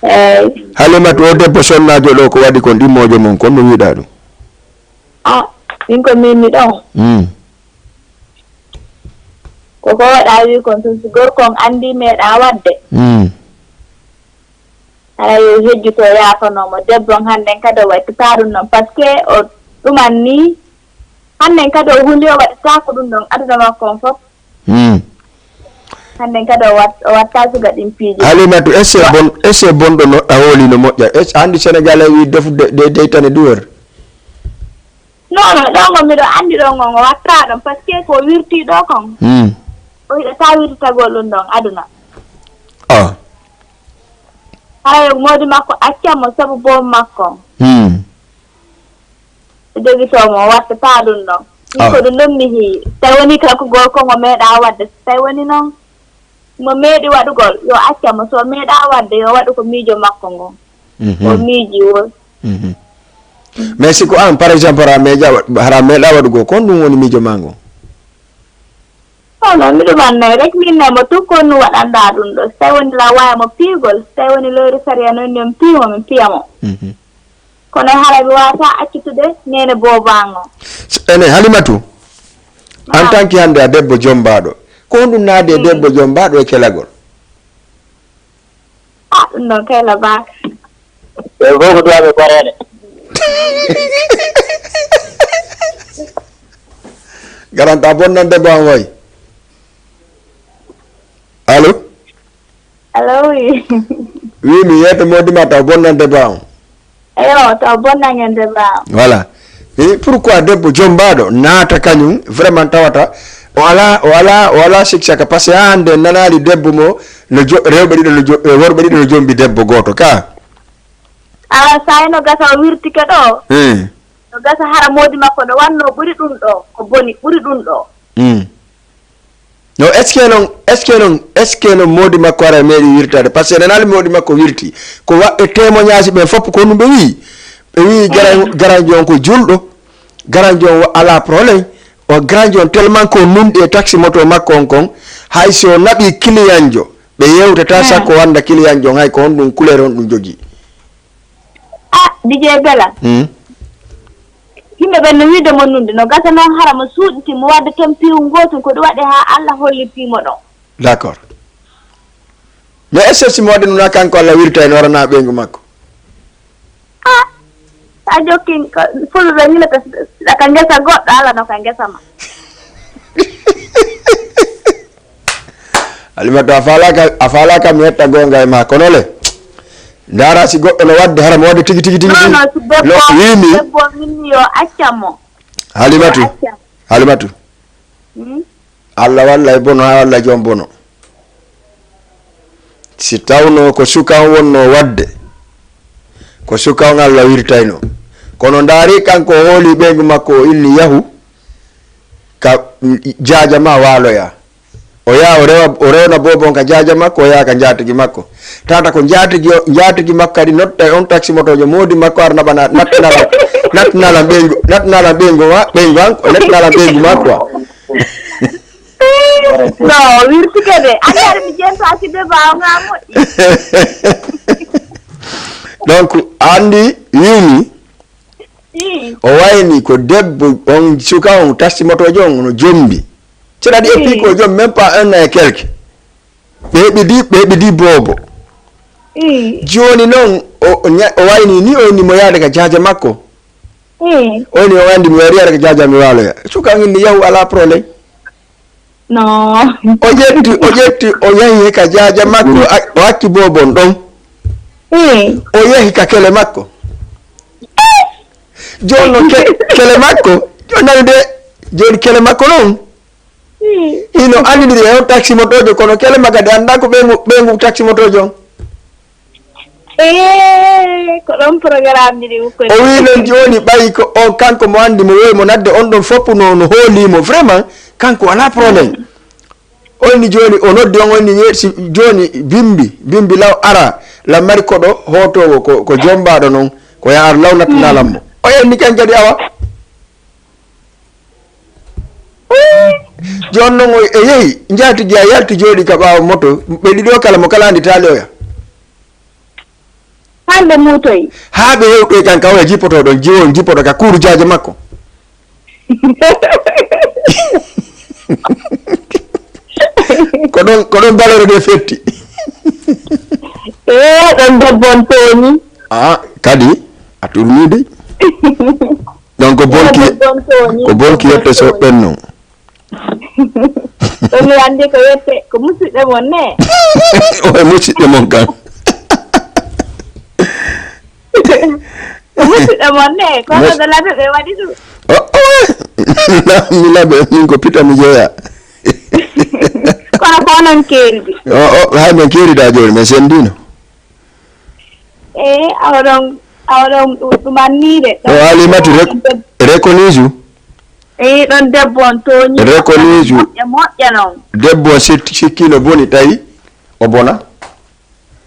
Eey. Halimatu, o debbo sonnaajo ɗo ko waɗi kon ɗimmoojo mum kon no wiɗa ɗum? Ah, min ko min mi ɗon. Mm. Ko ko waɗa wi kon tun si gorko on anndi meeɗa waɗde. Mm. Hara yo hejjuto yaafanoo mo. Debbo on hannden kadi o waɗtata ɗum noon. Parce que o ɗuman nii. Hannden kadi o hundi o waɗata ko ɗum ɗon aduna makko on fof. Hmm. Hannden kadi o wat-, o watta suga ɗin piiji. Halimatu, est-ce que bon, est-ce que bonɗo no a hooli no moƴƴa? Est-ce que anndi Sénégalais wi defu de, de, deytane duwer? Non, non, ɗon ngon miɗo anndi ɗon ngon o watta ɗon parce que ko wirti ɗo kon. Hmm. O hiɗata wirtitagol ɗum ɗon aduna. Ah. Haray moodi makko acca mo sabu boom makko. Hmm. Jogitoo mo, o wattata ɗum ɗon. Min ko ɗum ɗon mi hii. Tawi woni kanko gorko ngo meeɗa waɗde. Tawi woni noon, mo meeɗi waɗugol, yo acca mo. So meeɗa waɗde, yo waɗu ko miijo makko ngon. Mhm. O miiji won. Mhm. Mais si ko an, par exemple, hara meeɗa wa-, hara meeɗa waɗugol, kon ɗum woni miijo maa ngon? Non, non, miɗo wannay rek, min ne mo tun ko nu waɗanɗaa ɗum ɗo. So tawi woni la waya mo piigol, so tawi woni leyru sariya noon, min piimo, min piya mo. Mhm. Kono haray mi waawata accitude neene boobango. S-, ene Halimatu, en tant que hannde a debbo jommbaaɗo, ko honɗum naadi e debbo jommbaaɗo e kelagol? Ah, ɗum ɗon kay labaaka. Ɓe fof ko duwaaɓe koreeɗe. Garanta bonnan debbo am wayi. Allo? Allo, oui. Oui, mi yeeto moodi ma taw bonnan debbo am. Eyo, taw bonnan en debbo am. Voilà. Et pourquoi debbo jommbaaɗo naata kañum vraiment tawata o alaa, o alaa, o alaa sikki saka, parce que haa hannde en nanaali debbo mo no jo-, rewɓe ɗiɗo no jo-, e worɓe ɗiɗo no jommbi debbo gooto ka. Ala saay no gasa o wirtike ɗo. Hmm. No gasa hara moodi makko no wanno ɓuri ɗum ɗo, ko boni ɓuri ɗum ɗo. Hmm. No, est-ce que non, est-ce que non, est-ce que non moodi makko ara meeɗi wirtaade? Parce que nanaali moodi makko wirti. Ko wa-, e témoignage ɓen fof ko ɗum ɓe wii. Ɓe wii garan-, garanjo on ko julɗo. Garanjo on wa-, alaa problème. O garanjo on tellement ko nunɗi e taxi moto makko on kon. Hay si o naɓi clientjo, ɓe yewtata sakko wanda clientjo on hay ko honɗum couleur on ɗum jogii. Ah, D J Bella. Hmm. Yimɓe ɓen no wiide mo nunde, no gasa noon hara mo suuɗiti, mo wadde toon piiwu ngootun, ko ɗum waɗi haa Allah hollitii mo ɗon. D'accord. Mais est-ce que si mo waɗi noon, kanko Allah wirta en warana ɓeyngu makko? Ah, sa jokki ko fulɓe ɓe ñilata, siɗa ka ngesa goɗɗo, Allah no ka ngesa ma. Halimatu, a faalaaka, a faalaaka mi yetta goonga e ma, kono le, Ndaara si goɗɗo no waɗde, hara mo waɗde tigi, tigi, tigi, non, tigi. Non, si debbo, no wiimi. Debbo winni yo acca mo. Halimatu. Yo acca. Halimatu. Hmm? Allah walla e bono, haa walla e joom bono. Si tawno ko suka on wonno waɗde, ko suka on Allah wirtayno. Kono ndaari kanko o hooli ɓeyngu makko, o inni yahu ka jaaja ma waaloya. O yaha o rewa, o rewna boobo on ka jaaja makko, o yaha ka njaatigi makko. Tata ko njaatigi o, njaatigi makko kadi notta e on taxi motojo moodi makko ar naɓana, nattinala, nattinala ɓeyngu, nattinala ɓeyngu ma, ɓeyngu an, o nattinala ɓeyngu makko. No, wirtude de. Anndi aɗa mi jentaaki de ba o ŋa moƴƴi. Donc, anndi wiimi, ii, o wayni ko debbo on, suka on, taxi motojo on, no jombi. C'est-à-dire, ii, eppi ko jom, même pas un an et quelque. Ɓe ɓidi, ɓe ɓidi boobo. Ii. Jooni noon, o, o ña-, o wayni ni, o inni mo yaade ka jaaja makko. Ii. O inni o anndi mi wari yaade ka jaaja mi waaloya. Suka on inni yahu, alaa problème. No. O ƴetti, o ƴetti, o yahi he ka jaaja makko, a-, o acci boobon ɗon. Ii. O yahi ka kele makko. Jooni noon ke-, kele makko, jooni nani de, jooni kele makko noon. Ii. Ino anndidiri e on taxi motojo, kono kele makka de anndaa ko ɓeyngu, ɓeyngu taxi motojo on. Ee, ko ɗon programme ji ɗi ɓukkoy. O wii noon jooni ɓay ko o kanko mo anndi mo wowi mo nadde on ɗon fof no, no hoolii mo vraiment kanko alaa problème. O inni jooni o noddi on, o inni weeɗi si jooni bimbi, bimbi law ara, la mari koɗo hootoowo ko, ko jombaaɗo noon, ko yaha ar law nattinaa lam mo. O inni kan kadi awa. Jooni noon o, e yehi, njaatigi a yalti jooɗi ka ɓaawo moto, ɓe ɗiɗo kala mo kala anndi taali oya. Hande muutoyi. Haa ɓe hewtoyi kan ka oya jippoto ɗon, jiwo jippoto ka kuuru jaaje makko. Ko ɗon, ko ɗon valeur de fetti. Ee, ɗon debbo on tooñi. Ah, kadi, a turmii de. Donc, bonki, ko bonki yette so ɓenno. Ɗum mi anndi ko yette, ko musidɓe mon ne? Oye musidɓe mon kan. Ko musidɓe mon ne? Kono ɓe laɓe ɓe waɗi ɗum. Oh, oh. Mi laɓe, min ko pita mi jeya. Kono ko onon keeridi. Oh, oh, hay men keerida jooni, men senndino. Ee, awa ɗon, awa ɗon ɗu-, ɗum anniide. O Halimatu rek-, reconnaître. Ee, ɗon debbo on tooñi. Reconnaître. Moƴƴa, moƴƴa noon. Debbo on sik-, sikkiino boni, tawi o bona.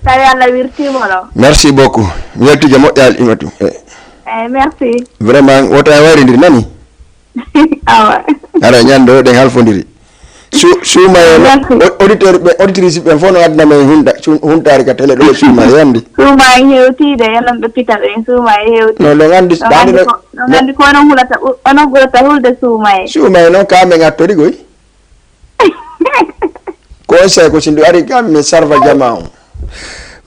Tawi Allah wirtiimo ɗo. Merci beaucoup. Mi weltiike moƴƴa Halimatu. Eh. Eh, merci. Vraiment, wota wayrindiri nani? Awa. Ara ñande o ɗen halfondiri. Su-, suumaye no, merci. O-, auditeur ɓe, auditrice ɓen fof no addana men hunta-, su-, huntaari ka télé ɗo e suumaye yandi. Suumaye hewtiide, e non ɓe pita ɓen, suumaye hewti. No, ɗon andi, ɗon andi ko, ɗon andi ko onon hulata, u-, onon ɓurata hulde suumaye. Suumaye noon ka men attori koy. Ko on sey ko si ndu ari kam mi sarva jama on.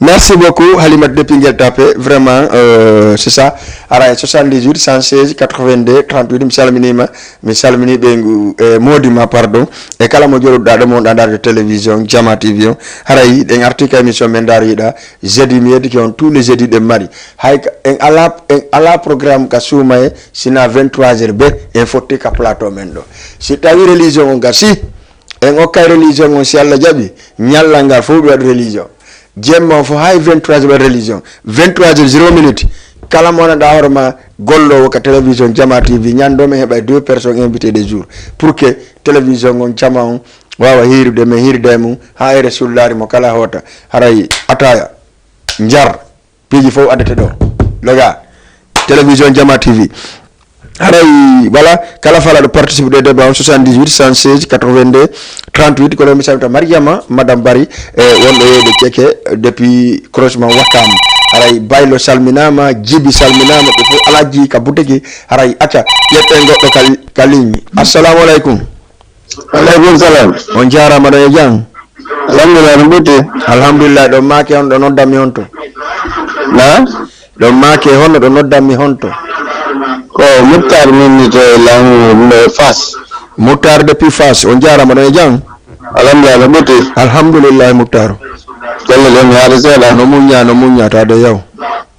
Merci beaucoup Halimata depuis Gueule Tapée, vraiment, euh, c'est ça. Ara e soixante-dix-huit, cent seize, quatre-vingt-deux, trente-huit, mi salminiima, mi salmini ɓe ngu, e moodi ma, pardon, e kala mo joɗuɗa ɗo mo ɗa darde télévision Jama T V on. Haray ɗen arti ka émission men daroyiɗa jeudi, mi yeddike on tous les jeudis ɗen mari. Hay ka, en ala, en ala programme ka suumaye sina vingt-trois heures be en fotti ka plateau men ɗo. Si tawi religion on gasi, en okkay religion on, si Allah jaɓi, ñallal ngal fof ɓe waɗi religion. Jemma on fof hay vingt-trois heures waɗi religion. Vingt-trois heures zéro minute. Kala mo wonanɗa hoore ma gollowo ka télévision Jama T V, ñande o men heɓay deux personnes invitées de jour. Pour que télévision on Jama on waawa hiirude men, hiirude e mum, haa e Rasuulullaahi mo kala hoota. Haray ataya, njar. Piiji fof addete ɗo. Loga. Télévision Jama T V. Haray, voilà, kala falaɗo participe de débat on, soixante-dix-huit, cent seize, quatre-vingt-deux, trente-huit, kono mi salmita Mariama, Madame Bari, e wonɗo yeeyde Ceke, depuis croisement Wakam. Haray, Baylo salminaama, Jibi salminaama, ɓe fof Alaaji ka butiki. Haray, acca, ƴetten goɗɗo ka, ka ligne. Assalamu aleykum. Aleykum salam. On jaaraama, ɗo e jam? Alhamdulillah, no ɓutti? Alhamdulillah, ɗo maake on, ɗo noddanmi honto? Na? Ɗo maake honno, ɗo noddanmi honto? Ko Moutar min ni to e Langu, ɗo e Fass. Moutar depuis Fass, on jaaraama, ɗo e jam? Alhamdulillah, no ɓutti? Alhamdulillah, Moutar. Golle ɗen yaade seeɗa. No muñña, no muñña, taade yaw.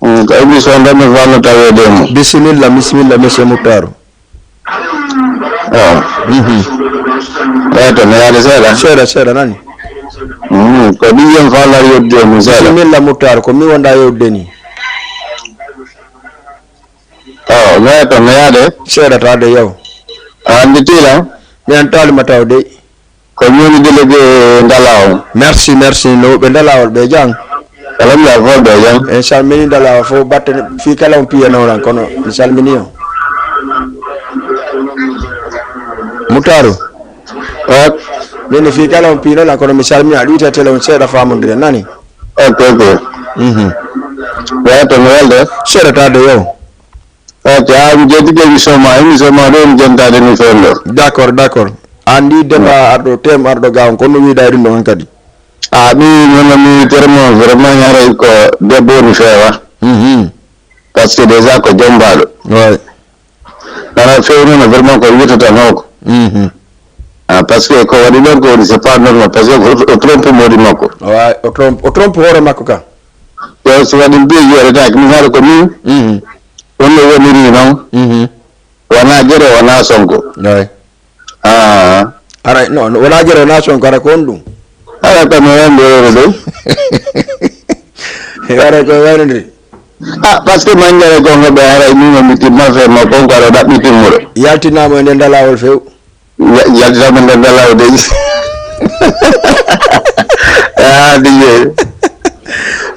Mm, ko émission nde mi fanno taweede e mum. Bisimilla, bisimilla, monsieur Moutarou. Ah. Mhm. Eyi, to mi yaade seeɗa. Seeɗa, seeɗa nani. Mm, ko ɗiyen fallar yodde e mum seeɗa. Bisimilla, Moutarou, ko mi wonda yewde ni. Oh, mi eto mi yaade. Seeɗa taade yaw. A anndi tiila? Mi an taalima taw dey. Ko ñoni délégué Ndala o. Merci, merci. No ɓe Ndala o ɓe jang. Alam ya fo ɓe jang. En salmini Ndala o fo batte fii kala on piya nawran kono mi salmini on. Mutaru. Wat. Min fii kala on piya nawran kono mi salmini a ɗuita télé on seeɗa famondire nani. Ok, ok. Mhm. Wa to mi walde. Seeɗa taade yaw. Ok, a mi jettike émission ma, émission ma ɗo mi jentade mi fewndo. D'accord, d'accord. Andi débat arɗo thème arɗo ga on kono wiɗa ɗum ɗo hankadi. A mi nono mi termo vraiment haray ko debbo mi fewa. Mhm. Parce que déjà ko jombaɗo. Ouais. Ana fewnana vraiment ko wiyetata mawko. Mhm. Ah, parce que ko waɗi ɗon ko woni c'est pas normal parce que o o trompe modi makko. Ouais, o trompe o trompe hoore makko ka. Yo so waɗi mbiye yiyetataake min haala ko min. Mhm. Ɗum no woniri noon. Mhm. Wonaa Gere, wonaa Sonko. Eey. Ah. Ara, no, no, wonaa Gere, wonaa Sonko, ara ko on ɗum? Ara kam mi wonde ɗo. Ara ko waynodiri. Ah, parce que man Gere ko ngo ɓe ara min mi timma fe ma kon ko aɗa ɗaɓɓi timmuɗo. Yaltinaama e nden dalawol few. Ya- yaltinaama e nden dalawol de. Ah, diye.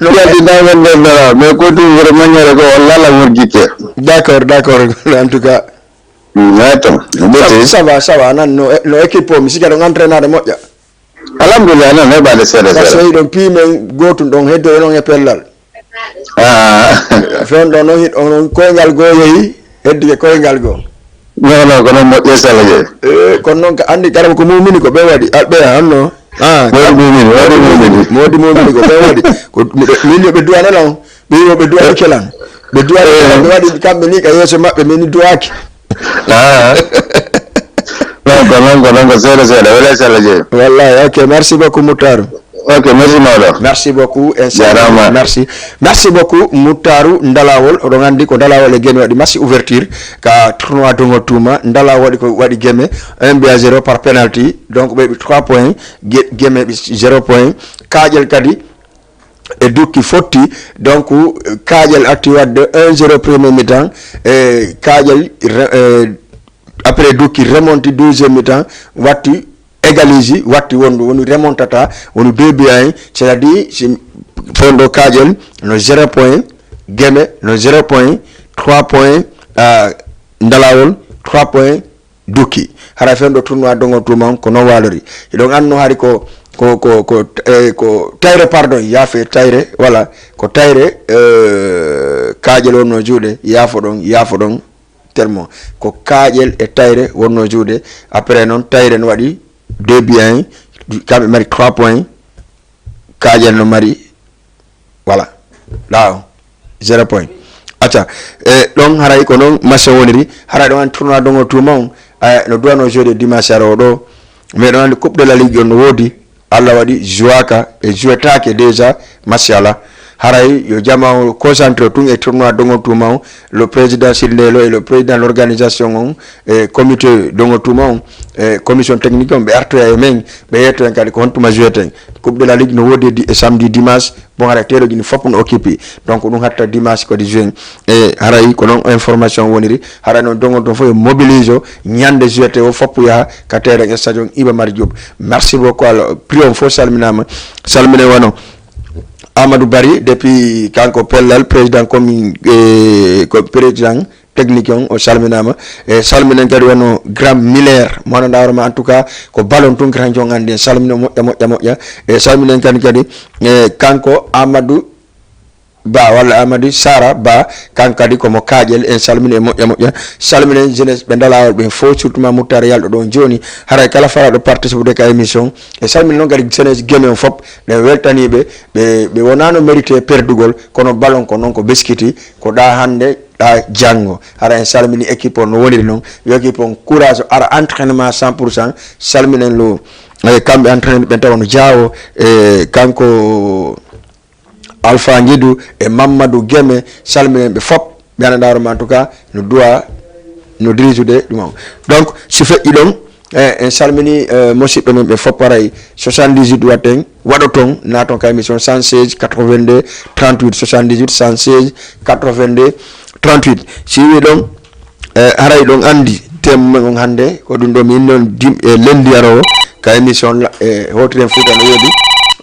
No yaltinaama e nden dalawol. Mais ko ɗum vraiment Gere ko on lala wurgike. D'accord, d'accord. En tout cas. Mm, ouais, to. Ça, ça va, ça va. Nan no, no équipe o, mi sika ɗon entraînade moƴƴa. Alhamdulillah, non, heɓaade seeɗa par ce que seeɗa. Hiɗon piimen gootun ɗon heddoyo noon e pellal. Ah. Fewndo noon hiɗ onon koyngal goo yehi heddike koyngal goo. Non, non, ko noon moƴƴe sala je. Eh, kono noon ka anndi kala ko mumini ko ɓe waɗi alɓe hanno. Ah, moodi mumini, moodi mumini. Moodi mumini ko ɓe waɗi. Ko min yo ɓe duwana noon. Ɓe yo ɓe duwani kelan. Ɓe duwani kelan. Ɓe waɗi kamɓe ni ka yeeso maɓɓe min duwaki. Ah. Non, ko noon ko noon ko seeɗa seeɗa wala sala je. Wallahi, ok, merci beaucoup Moutar. Ok, merci mawɗo. Merci beaucoup. Merci. Merci beaucoup Moutarou Ndalawol. Oɗon anndi ko Ndalawol e Geme waɗi match ouverture ka tournoi dongo tuma. Ndalawol waɗi ko waɗi Geme un but à zéro par penalty. Donc ɓe trois points, Ge- Geme ɓe zéro point. Kaaƴel kadi e dukki fotti. Donc Kaaƴel arti wadde un zéro premier mi-temps. E Kaaƴel re- e après dukki remonti deuxième mi-temps watti égalise watti wondu woni remontata woni deux buts à un, c'est à dire si fewndo Kaaƴel no zéro point, Geme no zéro point, trois point, ah, Ndalawol trois point dukki. Hara fewndo tournoi dongo tuma on ko non walori. Hiɗon anno hari ko ko ko ko eh, ko tayre pardon yafe tayre wala ko tayre eh, Kaaƴel wonno juuɗe yaafoɗon yaafoɗon. Termo ko Kaaƴel e tayre wonno juuɗe. Après noon tayre no waɗi deux buts à un. Kamɓe mari trois points. Kaaƴel no mari voilà, ɗa o zéro point. Acca. E ɗon haray ko noon match o woniri. Haray ɗon an tournoi dongo tuma on. Aya no duwano jeudi dimanche arowo ɗo. Mais ɗon anndi coupe de la ligue on no woodi. Allah waɗi juwaka e juwetaake déjà. Machallah. Haray yo jama o concentré tun e tournoi dongo tuma on. Le président sirndelo e le président l'organisation on e comité dongo tuma on e commission technique on ɓe artoya e men. Ɓe yetto en kadi ko hontuma juweten. Coupe de la ligue no woodi e di- e samedi dimanche. Bon haray teeroji ni fof no occupé. Donc ɗum hatta dimanche kadi juin. E haray ko noon information woniri. Haray noon dongo ɗum fof e mobilise o ñande juillet o fof yaha ka terrain stadion Iba Mar Diop. Merci beaucoup. Alors prix on fof salminama. Salmine wano Amadou Bari depuis kanko pellal président commune e ko président technique on o salminama. E salminen kadi wano grand Miller mo ananda hoorema en tout cas ko ballon tun kadi hanki on andi en salmino moƴƴa moƴƴa moƴƴa. E salminen kadi kadi e kanko Amadou Ba walla Amadou Sara Ba. Kanko kadi komo Kaaƴel en salmini e moƴƴa moƴƴa. Salminen jeunesse ɓe ndalawol ɓen fof surtout ma Moutar yalɗo ɗon joni. Haray kala falaɗo participude ka émission e salmini noon kadi jeunesse Geme on fof. Ɗen weltaniɓe ɓe ɓe wonano mérité perdugol kono ballon ko noon ko beskiti ko ɗa hande ɗa janngo. Hara en salmini équipe on no woniri noon. Yo équipe on courage ara entraînement cent pour cent. Salminen lo e kamɓe entraîneur ɓen tawa no jaawo e kanko Alpha Ngidu e Mamadou Geme, salminen ɓe fop. Ɓe ana ndaaroma, en tout cas, no duwa, no dirisude ɗum on. Donc, si feƴƴi ɗon, eh, en salmini, eh, musidɓe men ɓe fop, haray soixante-dix-huit waɗten, waɗoton, naaton ka émission cent seize quatre-vingt-deux trente-huit, soixante-dix-huit cent seize quatre-vingt-deux trente-huit. Si wi ɗon, eh, haray ɗon andi thème men on hannde, ko ɗum ɗo mi inni on dim-, e lundi aroowo, ka émission la-, eh, Hootiren Fuuta no woodi.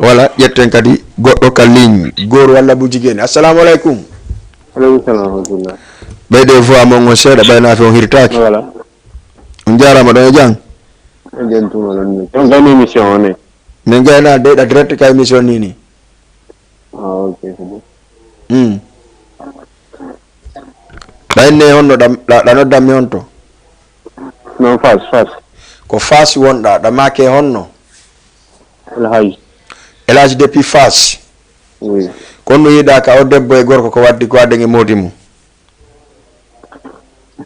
Voilà, ƴetten kadi goɗɗo ka ligne, gooru walla bu jigéen. Assalamu alaikum. Aleykum salam wa rahmatullah. Ɓeyde voix mon on seeɗa, ɓay naafe on hirtaaki. Voilà. On jaaraama ɗon e jam. E jam tuma ɗon ni. On gani émission o ne? Min gayna deyɗa direct ka émission ni ni. Ah, ok, c'est bon. Hmm. Ɓay ne honno ɗam, ɗa, ɗa noddan mi honto? Non, Fass, Fass. Ko Fass wonɗa, ɗa maake honno? El Hadj. El Hadj depuis Fass. Oui. Kono yiɗa ka o debbo e gorko ko waddi ko aden e moodi mum.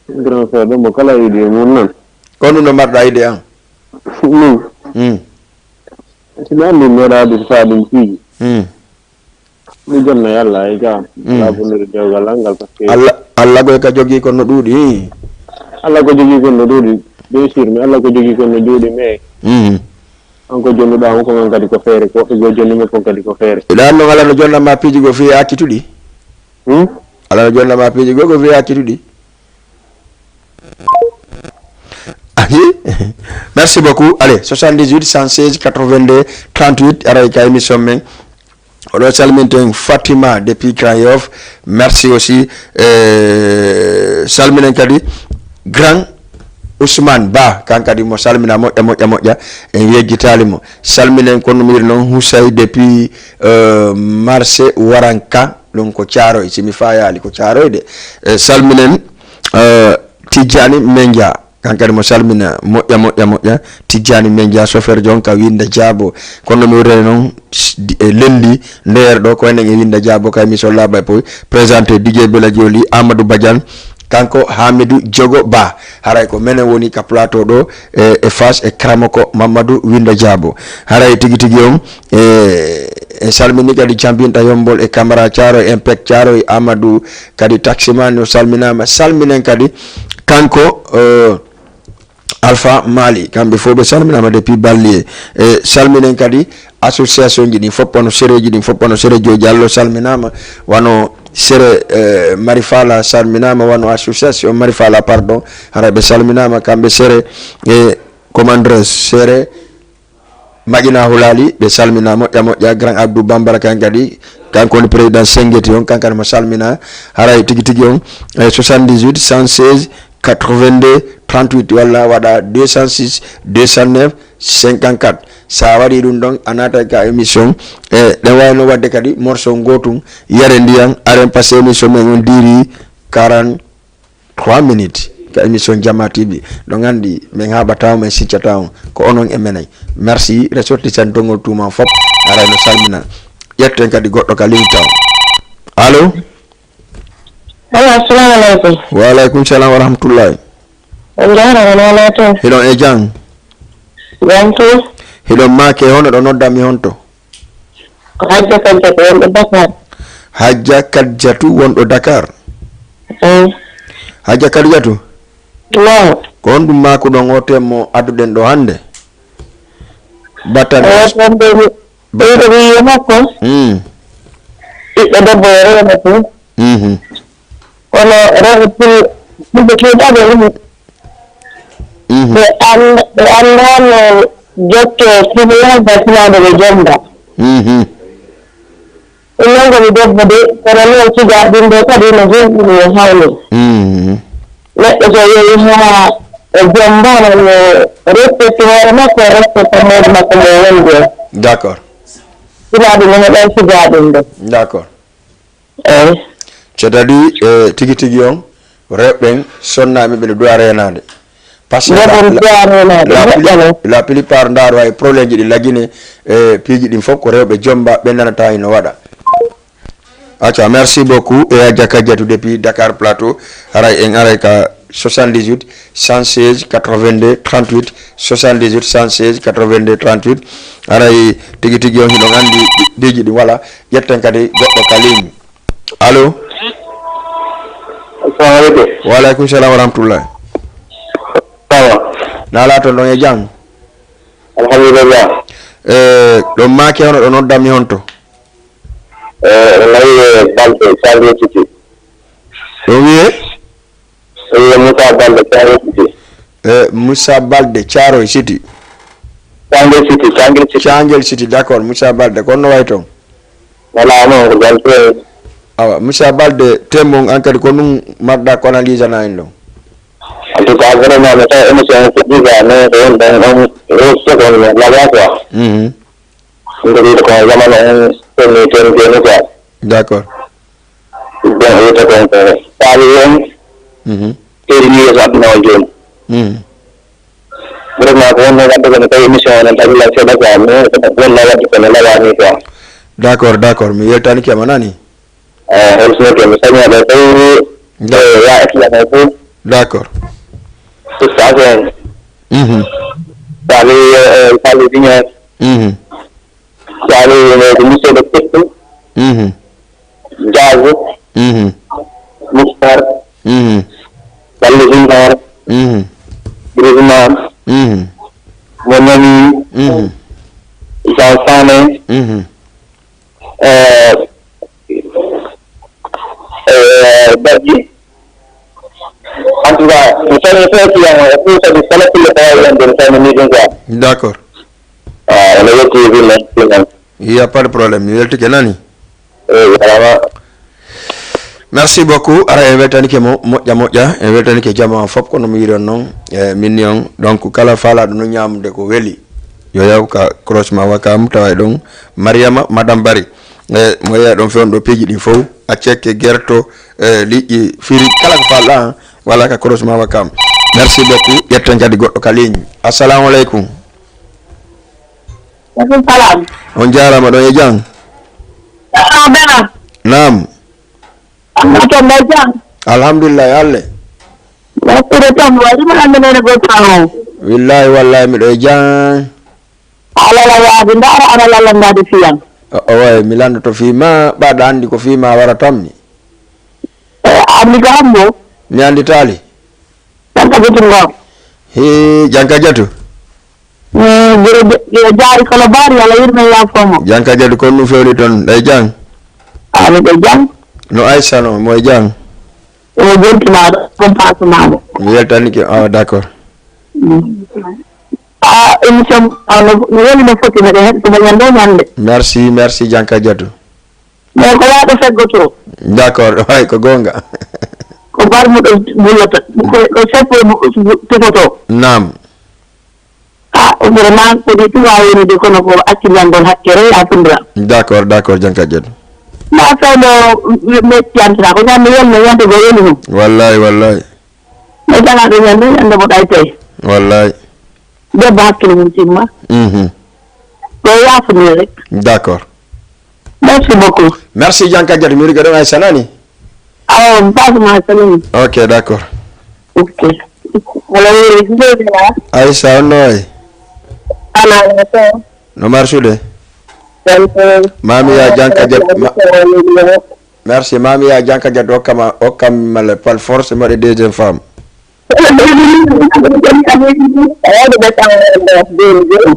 Grand frère, ɗum mo kala yiɗi e mum noon. Ko ɗum ɗo marɗa yiɗi an? Min? Hmm. Si mi anndi mi waɗa addi ko faɗi ɗum piiji. Hmm. Mi jonna e Allah, ay ga. Hmm. Alaa bonnude dewgal an ngal, parce que Allah, Allah koy ka jogii kon no ɗuuɗi. Allah ko jogii kon no ɗuuɗi. Bien sûr, mais Allah ko jogii kon no ɗuuɗi, mais Hmm. Kanko jonnuɗaa mo kon kadi ko feere, ko woɓɓe goo jonni mo kon kadi ko feere. Ɗaan noon Allah no jonna ma piiji goo fii hakkituɗi. Hmm? Allah no jonna ma piiji goo ko fii hakkituɗi. Ahi. Merci beaucoup. Allez, soixante-dix-huit cent seize quatre-vingt-deux trente-huit, aray ka émission men. Oɗo salminten Fatima depuis Grand Yoff. Merci aussi. Eh, salminen kadi Grand Ousmane Ba, kan kadi mo salmina moƴƴa, moƴƴa, moƴƴa. En yejjitaali mo. Salminen kono no wiiri noon Housay depuis, eh, marché Waranka, ɗum ko Thiaroye, si mi fayaali ko Thiaroye de. Eh, salminen, eh, Tijjani Menja. Kankadi mo salmina moƴƴa, moƴƴa, moƴƴa. Tijjani Menja, chauffeur jon ka Winda Diabo. Kono mi wirrene noon, s-, di-, e lendi, ndeer ɗo, ko enen e Winda Diabo, ka émission Laaɓa e Poy. Présenté D J Bella Joli, Amadou Badiane, kanko Hamidou Diogo Ba. Haray ko menen woni ka plateau ɗo, e, e face e Kramoko Mamadou Winda Diabo. Haray tigi tigi on, e, en salmini kadi campinta Yombol e Camara Thiaroye, Impec Thiaroye, Amadou kadi taximan o salminaama. Salminen kadi kanko, eh, Alpha Mali, kamɓe fof ɓe salminaama depuis Ballier. E salminen kadi association ji ɗin fof, wano sereji ɗin fof, wano Sere Joe Diallo salminaama, wano Sere, eh, Marifala salminaama, wano association Marifala, pardon, hara ɓe salminaama kamɓe Sere, e commandeur Sere, Maƴina Hulali, ɓe salmina moƴƴa moƴƴa. Grand Abdou Bambara kan kadi, kanko woni président Sengeti on, kan kadi mo salmina. Haray tigi tigi on, eh, soixante-dix-huit cent seize quatre-vingt-deux trente-huit walla waɗa deux cent six deux cent neuf cinquante-quatre. Sa waɗi ɗum ɗon, a naata ka émission. E ɗen wawno waɗde kadi morceau ngootum, yare ndiyan, aren, parce que émission men on diiri quarante trois minutes ka émission Jama T V. Ɗo nganndi min haaɓataa on, min siccata on, ko onon e menen. Merci, ressortissant Dongol Tuuma fof, aray no salmina. Ƴetten kadi goɗɗo ka ligne taw. Allo? Allo, assalamu aleykum. Wa aleykum salam wa rahmatullahi. On njaaraama, no alaa toon? Hiɗon e jam? Jam toon. Hiɗon maake, hono ɗo noddan mi honto? Ko Hajja Kadijatu wonɗo Dakar. Hajja Kadijatu wonɗo Dakar? Eey. Hajja Kadijatu? Naam. Ko honɗum maakuɗon o thème mo adduɗen ɗo hannde? Battane. Eey, wonde mi, ba- wonde mi yiya makko. Hmm. Ɓiɗɗo debbo e rewɓe fof. Mhm. Kono rewɓe pul-, fulɓe keedaaɓe ɗum. Mhm. Ɓe an-, ɓe anndaano jokke triangle, sinaade ɓe jomba. Mhm. Ɗum noon ko mi debbo de, kono noon sukaaɓe ɗum ɗo kadi no hulɓini e hawni. Mhm. Neɗɗo so yehi haa o jombaama, no respecte hoore makko, o respecte mawɗo makko mo wondi o. D'accord. Sukaaɓe no heɓa sukaaɓe ɗum ɗo. D'accord. Eey. C'est-à-dire, eh, tigi tigi on, rewɓe ɓen, sonnaaɓe ɓe no duwa reenaade. Parce que la, la, la pli-, la plupart ndaaro ay problème ji ɗi lagine, eh, piiji ɗin fof ko rewɓe jomba, ɓe nanata hino waɗa. Acca, merci beaucoup. E Hajja Kadijatu depuis Dakar Plateau. Haray en aray ka soixante-dix-huit, cent seize, quatre-vingt-deux, trente-huit, soixante-dix-huit, cent seize, quatre-vingt-deux, trente-huit. Aray tigi tigi on hiɗon anndi piiji ɗin wala. Ƴetten kadi goɗɗo ka ligne. Allo? Assalamu aleykum. Wa aleykum salam wa rahmatullah. Sawa. Nala ton ɗon e jam? Alhamdulillah. E ɗon maake hono ɗo noddammi honto? E ɗo nawi e balɗe Saliou City. Ɗo wiye? Ɗo wiye Moussa Balde Saliou City. E Moussa Balde Thiaroye City. Cangel City, Cangel City. Cangel City, d'accord. Moussa Balde, kono no wayi toon? Wala noon ko jam toon. Awa Moussa Balde, temmon an kadi ko ɗum marɗa ko analyse na en ɗon? En tout cas vraiment mi tawi émission o fuɗɗi quoi, mais ko woni ɗon ɗon, seconde laba quoi. Mhm. Ɗum ko wiyde ko zamanu on sonni toon jooni quoi. D'accord. Bon, wiyta toon ko faali hen. Mhm. Heeri ni yeeso aduna o jooni. Mhm. Vraiment ko wonno wadde ko no tawi émission o nan tawi lan seeɗa quoi, mais ko wonno wadde ko no lawa ni quoi. D'accord, d'accord, mi weltani kema nani. Eh, hol sino ke mi saña ɗo tawi. D'accord. Eh, ya étudiant o fof. D'accord. Ustaas en. Mhm. Sali, eh, Sali Junior. Mhm. Sali, eh, ko monsieur le Petit. Mhm. Diaz. Mhm. Moukhtar. Mhm. Sali Junior. Mhm. Griezmann. Mhm. Mon ami. Mhm. Jean Sané. Mhm. Eh, eh, Badji. En tout cas, mi salmini fof client o, e fof kadi kala kulle ko wawi wonde, mi salmini ɗum quoi. D'accord. Ah, ene yetti ville, sinon. Il y a pas de problème, mi weltike nani. Eh, jarama. Merci beaucoup. Ara en weltanike mo moƴƴa moƴƴa, en weltanike jama fof kono mi wiron noon. E min ni on, donc kala falaɗo no ñamude ko weli, yo yaw ka croche ma wakam tawa e ɗon. Mariama, madame Bari. E mo yeeya ɗon fewndo piiji ɗi fof, a cekke gerto, e liƴƴi firi kala ko falɗa, wala ka croche ma wakam. Merci beaucoup. Ƴetten kadi goɗɗo ka ligne. Assalamu aleykum. Aleykum salam. On jaarama ɗon e jam. Ah, bena. Naam. Amma to mbaɗ jam? Alhamdulillah, e Alle. Waɗtude tan, waɗi mo annde nene goto tan o. Willahi wallahi miɗo e jam. Alala waade ndaara ana lalla ndaade fiyan. O, o, way, mi landoto fii ma, ɓaɗa anndi ko fii ma wara tammi. E, anndi ko hambo? Mi annditaali. Janka Jatu ngoo. Hee, Janka Jatu. Mm, gure de, gure jaari kala baari, Alla yurme yaafoo mo. Janka Jatu, kon ɗum fewni toon, ɗay jang? A, miɗo jang. No Aysano, mo e jang? O jontinaaɗo, kon paasamaama. Mi weltanike, ah, d'accord. Mm. A, émission, a, no, no weli no foti, miɗo heɗto mo ñande o ñande. Merci, merci, Janka Jatu. Mais ko waaɗo feggotoo. D'accord, hay ko goonga. Ko barmuɗo bullata, ko, ko seppo bu-, bu-, tefotoo. Naam. Ah, vraiment, ko ɗi tuba woni de, kono ko accindangol hakkere, a fundira. D'accord, d'accord, Janka Jatu. Ma fewndo me-, me-, yantina, ko ñande yel, me yande go yeli mum. Wallahi, wallahi. Mais jagaɗo ñande, ñande mo ɗay tawi. Wallahi. Debbo hakkille mum timma. Mhm. Ko yaafo ni rek. D'accord. Merci beaucoup. Merci, Janka Jatu, mi riga ɗon Aysana ni. Awa, passe ma salami. Ok, d'accord. Ok. Wala wuri, ndeydi ma. Aysa, on no wayi? Ala, ala, to. No marsude? Jam tan. Mami ya Janka Jatu, ma-, merci, mami ya Janka Jatu, okkama, okkam male par force, mbaɗe deuxième femme. Wawde ɓe tan wonde jooni jooni.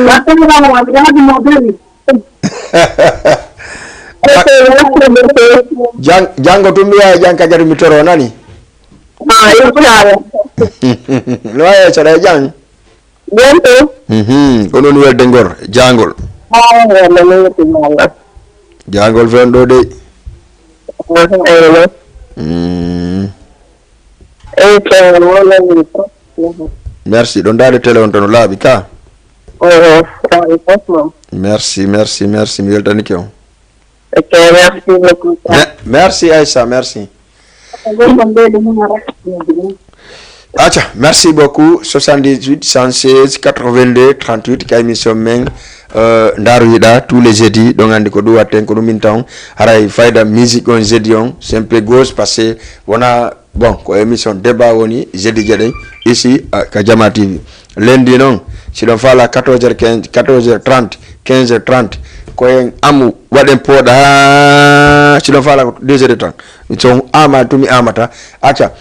Waɗtude tan wonde haade mo doni. Jang-, janngo tun mi yaha Janka Jatu mi toro nani. Ah, inchallah. No wayi so ɗa e jang? Bientôt. Mhm. Ko noon welde ngor, jaangol. Ah, wala mi yetti Allah. Jaangol fen ɗo dey. Ah, eywa. Mm. Eyi, ceerno, wala mi ko. Merci. Ɗon daade télé on tan no laaɓi ka. Oh, laaɓi fof noon. Merci, merci, merci. Mi weltanike on. Ok, merci beaucoup. Me-, merci Aïssa, merci. Ko ɗum ko mbeɗo mum rek. Aca, merci beaucoup. Soixante-dix-huit, cent seize, quatre-vingt-deux, trente-huit, ka émission men, euh, Ndaaru Yiɗa, tous les jeudis, ɗon anndi ko ɗum watten, ko ɗum min tawon. Haray fayda musique on jeudi on, c'est un peu gauche, parce que wona, bon, ko émission débat woni jeudi jeɗen, ici, ah, ka Jama T V. Lundi noon, si ɗon faala quatorze heures quinze, quatorze heures trente, quinze heures trente, ko en amu waɗen pooɗa, si ɗon faala ko deux heures de temps. So ama tumi amata, aca,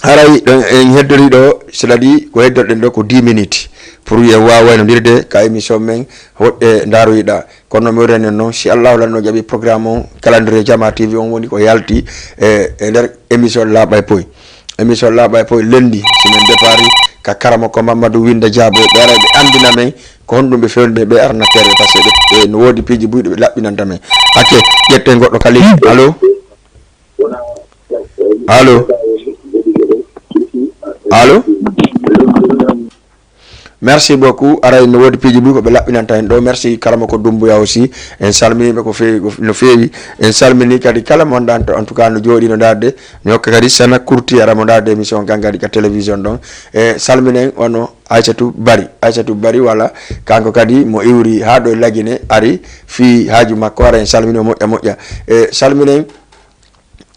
haray ɗon en heddorii ɗo, c'est-à-dire ko heddoɗen ɗo ko dix minutes pour en waawa waynondirde ka émission men hoɗde ndaaroyiɗa. Kono mi wurani noon, si Allahu lanno jaɓi programme on, calendrier Jama T V on woni ko yalti e, e nder émission Laaɓa e Poy. Émission Laaɓa e Poy lundi, si men départ ka Karamoko Mamadou Winda Diabo, ɓe ara ɓe anndina men ko honɗum ɓe fewni ɓe, ɓe arnaqueur ɓe, parce que ɓe, ɓe no woodi piiji buyɗi ɓe laɓɓinanta men. Aca, ƴetten goɗɗo kadi. Allo? Allo? Allo? Merci beaucoup. Aray no woodi piiji buy ko ɓe laɓɓinanta en ɗo. Merci Karamoko Dumbuya aussi. En salminiiɓe ko feewi, ko no feewi. En salminii kadi kala mo anndaa to, en tout cas, no jooɗii no ndaarde. Mi hokka kadi Sana Kurti ara mo ndaarde émission Gangadi ka télévision ɗon. E salminen ono Aissatou Bari. Aissatou Bari wala kanko kadi mo iwri haa ɗo e Lagine ari fii haaju makko ara en salmini o moƴƴa moƴƴa. E salminen,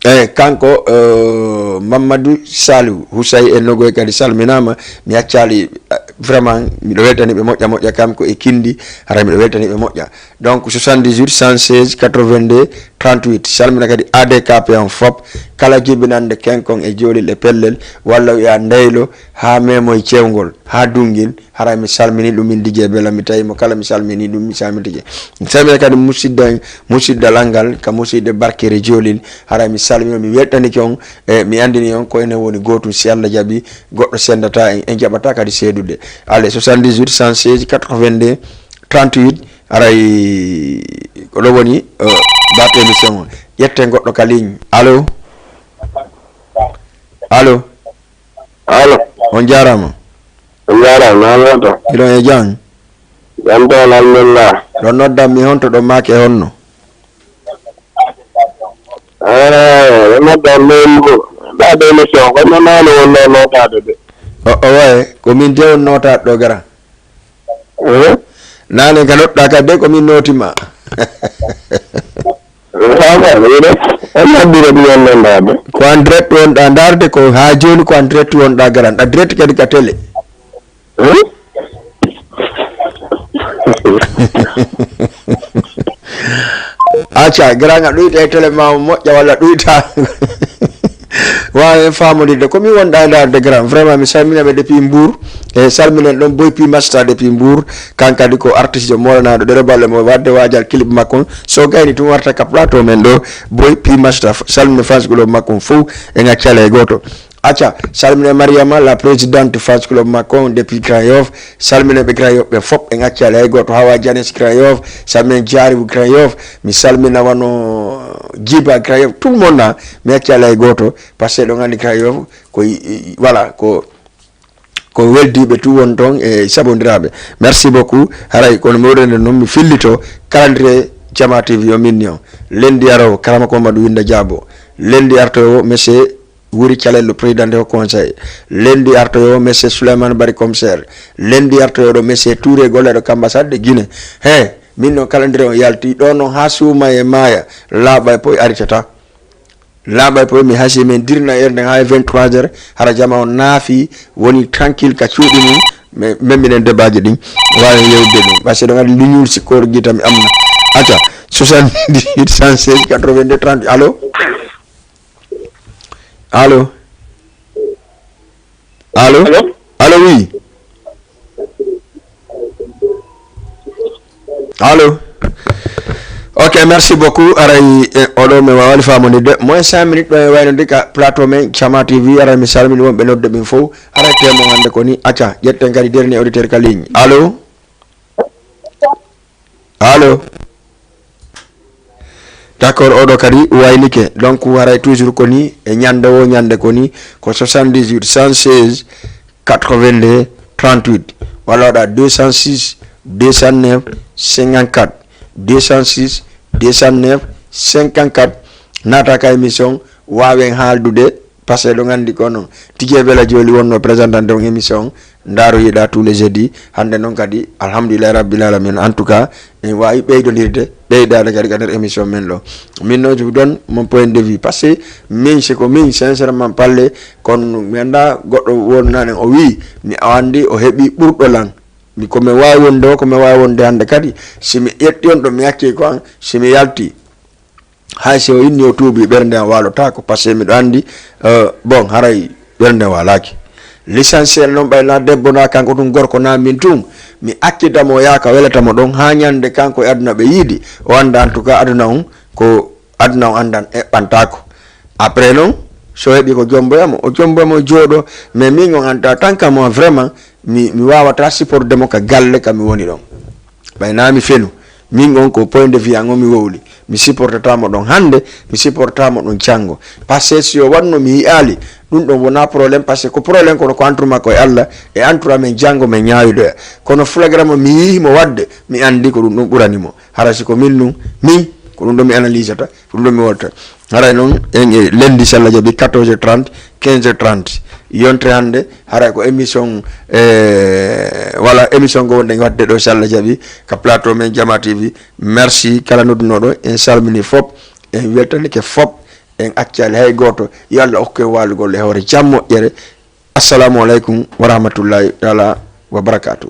e kanko, eh, Mamadou Saliou Husay en nogoy kadi salminaama. Mi accaali, eh, vraiment miɗo weltani ɓe moƴƴa moƴƴa kam ko e Kindi, hara miɗo weltani ɓe moƴƴa. Donc soixante-dix-huit, cent seize, quatre-vingt-deux, trente-huit. Salmina kadi A D K P on fop, kala jibinande kenkon e joolil e pellel, walla wiya ndeylo, haa memoy cewngol, haa dungin, haray mi salmini ɗum min Didier Bella, mi tawi mo kala mi salmini ɗum, mi salmini Didier. Mi salmina kadi musidda, musidda langal, ka musidde Barkere Joolil, haray mi salmini on, mi weltanike on, e mi andini on ko enen woni gootum, si Allah jaɓi, goɗɗo sendata en, en jaɓata kadi seedude. Allez, soixante-dix-huit, cent seize, quatre-vingt-deux, trente-huit, haray ko ɗo woni, euh, batte émission on. Ƴetten goɗɗo ka ligne. Allo? Allo? Allo. On jaaraama. On jaaraama, na wata? Hiɗon e jam? Jam toon, alhamdulillah. Ɗon noddan mi honto ɗon maake honno? Eh, ɗon noddan mi mbo. Ɗa de émission, ko non nano wonno notade de. O, o waye, ko min de on notaɗo ɗo gara. Eh? Nane ka noɗɗa ka de ko min notima. Saba, mire, on nabbira ɗum on nandaɓe. Ko en direct wonɗa darde, ko ha joni ko en direct wonɗa garanɗa direct kadi ka télé. Hmm? Acca, garanga ɗuyta e télé ma moƴƴa walla ɗuyta. Wawen famodirde ko mi wonɗa e darde grand. Vraiment mi salmina ɓe depuis Mbour. E salminen ɗon Boy P Master depuis Mbour. Kankadi ko artiste jo molanaɗo ɗere balle mo wadde wajal clip makko. So gayni tun warta ka plateau men ɗo. Boy P Master, salmina fans club makko fof e gaccale e goto. Acca, salmina Mariama, la présidente fans club makko depuis Grand Yoff. Salmina ɓe Grand Yoff ɓe fof e gaccale e goto. Hawa Janes Grand Yoff, salmina Jaribu Grand Yoff. Mi salmina wano Jiba Grand Yoff. Tout le monde na, mi accale e goto. Parce que ɗon andi Grand Yoff ko, voilà, ko, ko weldiɓe tout won ton e sabondiraɓe. Merci beaucoup. Haray kono mi wurende noon mi fillito calendrier Jama T V o minni o. Lundi arowo Karama Komadou Winda Diabo. Lundi artowo monsieur Wuri Calel, le président de conseil. Lundi artowo monsieur Souleymane Bari commissaire. Lundi artowo ɗo monsieur Touré golleɗo ka ambassade de Guinée. He, min noon calendrier on yalti ɗo noon ha suuma e maaya. Laaɓa e poy aritata. Laaɓa e poy mi hasi men dirna heure nden ha e vingt-trois heures, hara jama on naafi, woni tranquille ka cuuɗi mum. Mais, men minen débatji ɗin, wawi yewde ɗum. Parce que ɗon adi leñol sikkoore gita mi amna. Acca, soixante-dix-huit, cent seize, quatre-vingt-deux, trente. Allô? Allô? Allô? Allô? Allô, oui. Allô? Ok, merci beaucoup. Aray, eh, oɗo mi wawani famondirde. Moins cinq minutes ɗo e wayno ndi ka plateau men Jama T V. Aray mi salmini wonɓe nodde min fof. Aray temo hande ko ni. Acca, ƴetten kadi dernier auditeur ka ligne. Allô? Allô? D'accord, oɗo kadi waynike. Donc, haray toujours ko ni, e ñande wo ñande ko ni, ko soixante-dix-huit, cent seize, quatre-vingt-deux, trente-huit. Walla waɗa deux cent six, deux cent neuf, cinquante-quatre. Deux cent six, deux cent neuf, cinquante-quatre. Naata ka émission, wawen haaldude, Parce que ɗon anndi ko non tigi e bela joli wonno présentante on émission on, ndaaro yiɗa tous les jeudis. Hannde noon kadi alhamdulillahi rabbil alamin, en tout cas en wawi ɓeydodirde, ɓeydade kadi ka nder émission men ɗo. Min noon je vous donne mon point de vue, parce que min siko min sincèrement parler, kono mi annda goɗɗo wonnanen o wi mi o anndi o heɓi ɓurɗo lan. Mi ko mi wawi wonde o ko mi wawi wonde hannde kadi, si mi ƴetti on ɗo mi acci ko an, si mi yalti, hay si o inni o tuubi ɓernde am walotaako, parce que miɗo anndi euh, bon haray ɓernde am walaaki. L'essentiel noon ɓay na debbo na kanko tun gorko na min tun, mi accita mo yaaka welata mo ɗon ha ñande kanko e aduna ɓe yiidi, o annda en tout cas aduna on ko aduna on anndan eɓɓantako. Après noon so heɓi ko jomboya mo o jomboya mo jooɗo. Mais min on anta tanka mo vraiment mi, mi wawata supporte mo ka galle ka mi woni ɗon. Ɓay na mi fenu, min on ko point de vue an on mi wowli. Mi supportata mo ɗon hannde, mi supportata mo ɗon janngo. Parce que si o wanno mi yi'aali, ɗum ɗon wona problème, parce que ko problème kono ko entre makko e Allah e entre amen janngo men ñaawidoya. Kono flagrant mo mi yi'i mo wadde, mi anndi ko ɗum ɗon ɓurani mo. Hara si ko min nun, min ko ɗum ɗon mi analysata, ko ɗum ɗon mi wolta. Haray noon en e lundi si Allah jaɓi quatorze heures trente, quinze heures trente. Yontere hannde haray ko émission e wala émission ngo wonɗen waɗde ɗo si Allah jaɓi ka plateau men Jama T V. Merci kala noddunoɗo, en salmini fop, en weltanike fop, en accali hay gooto. Yo Allah okku en walugol e hoore jam moƴƴere. Assalamu aleykum wa rahmatullahi taala wa barakatuh.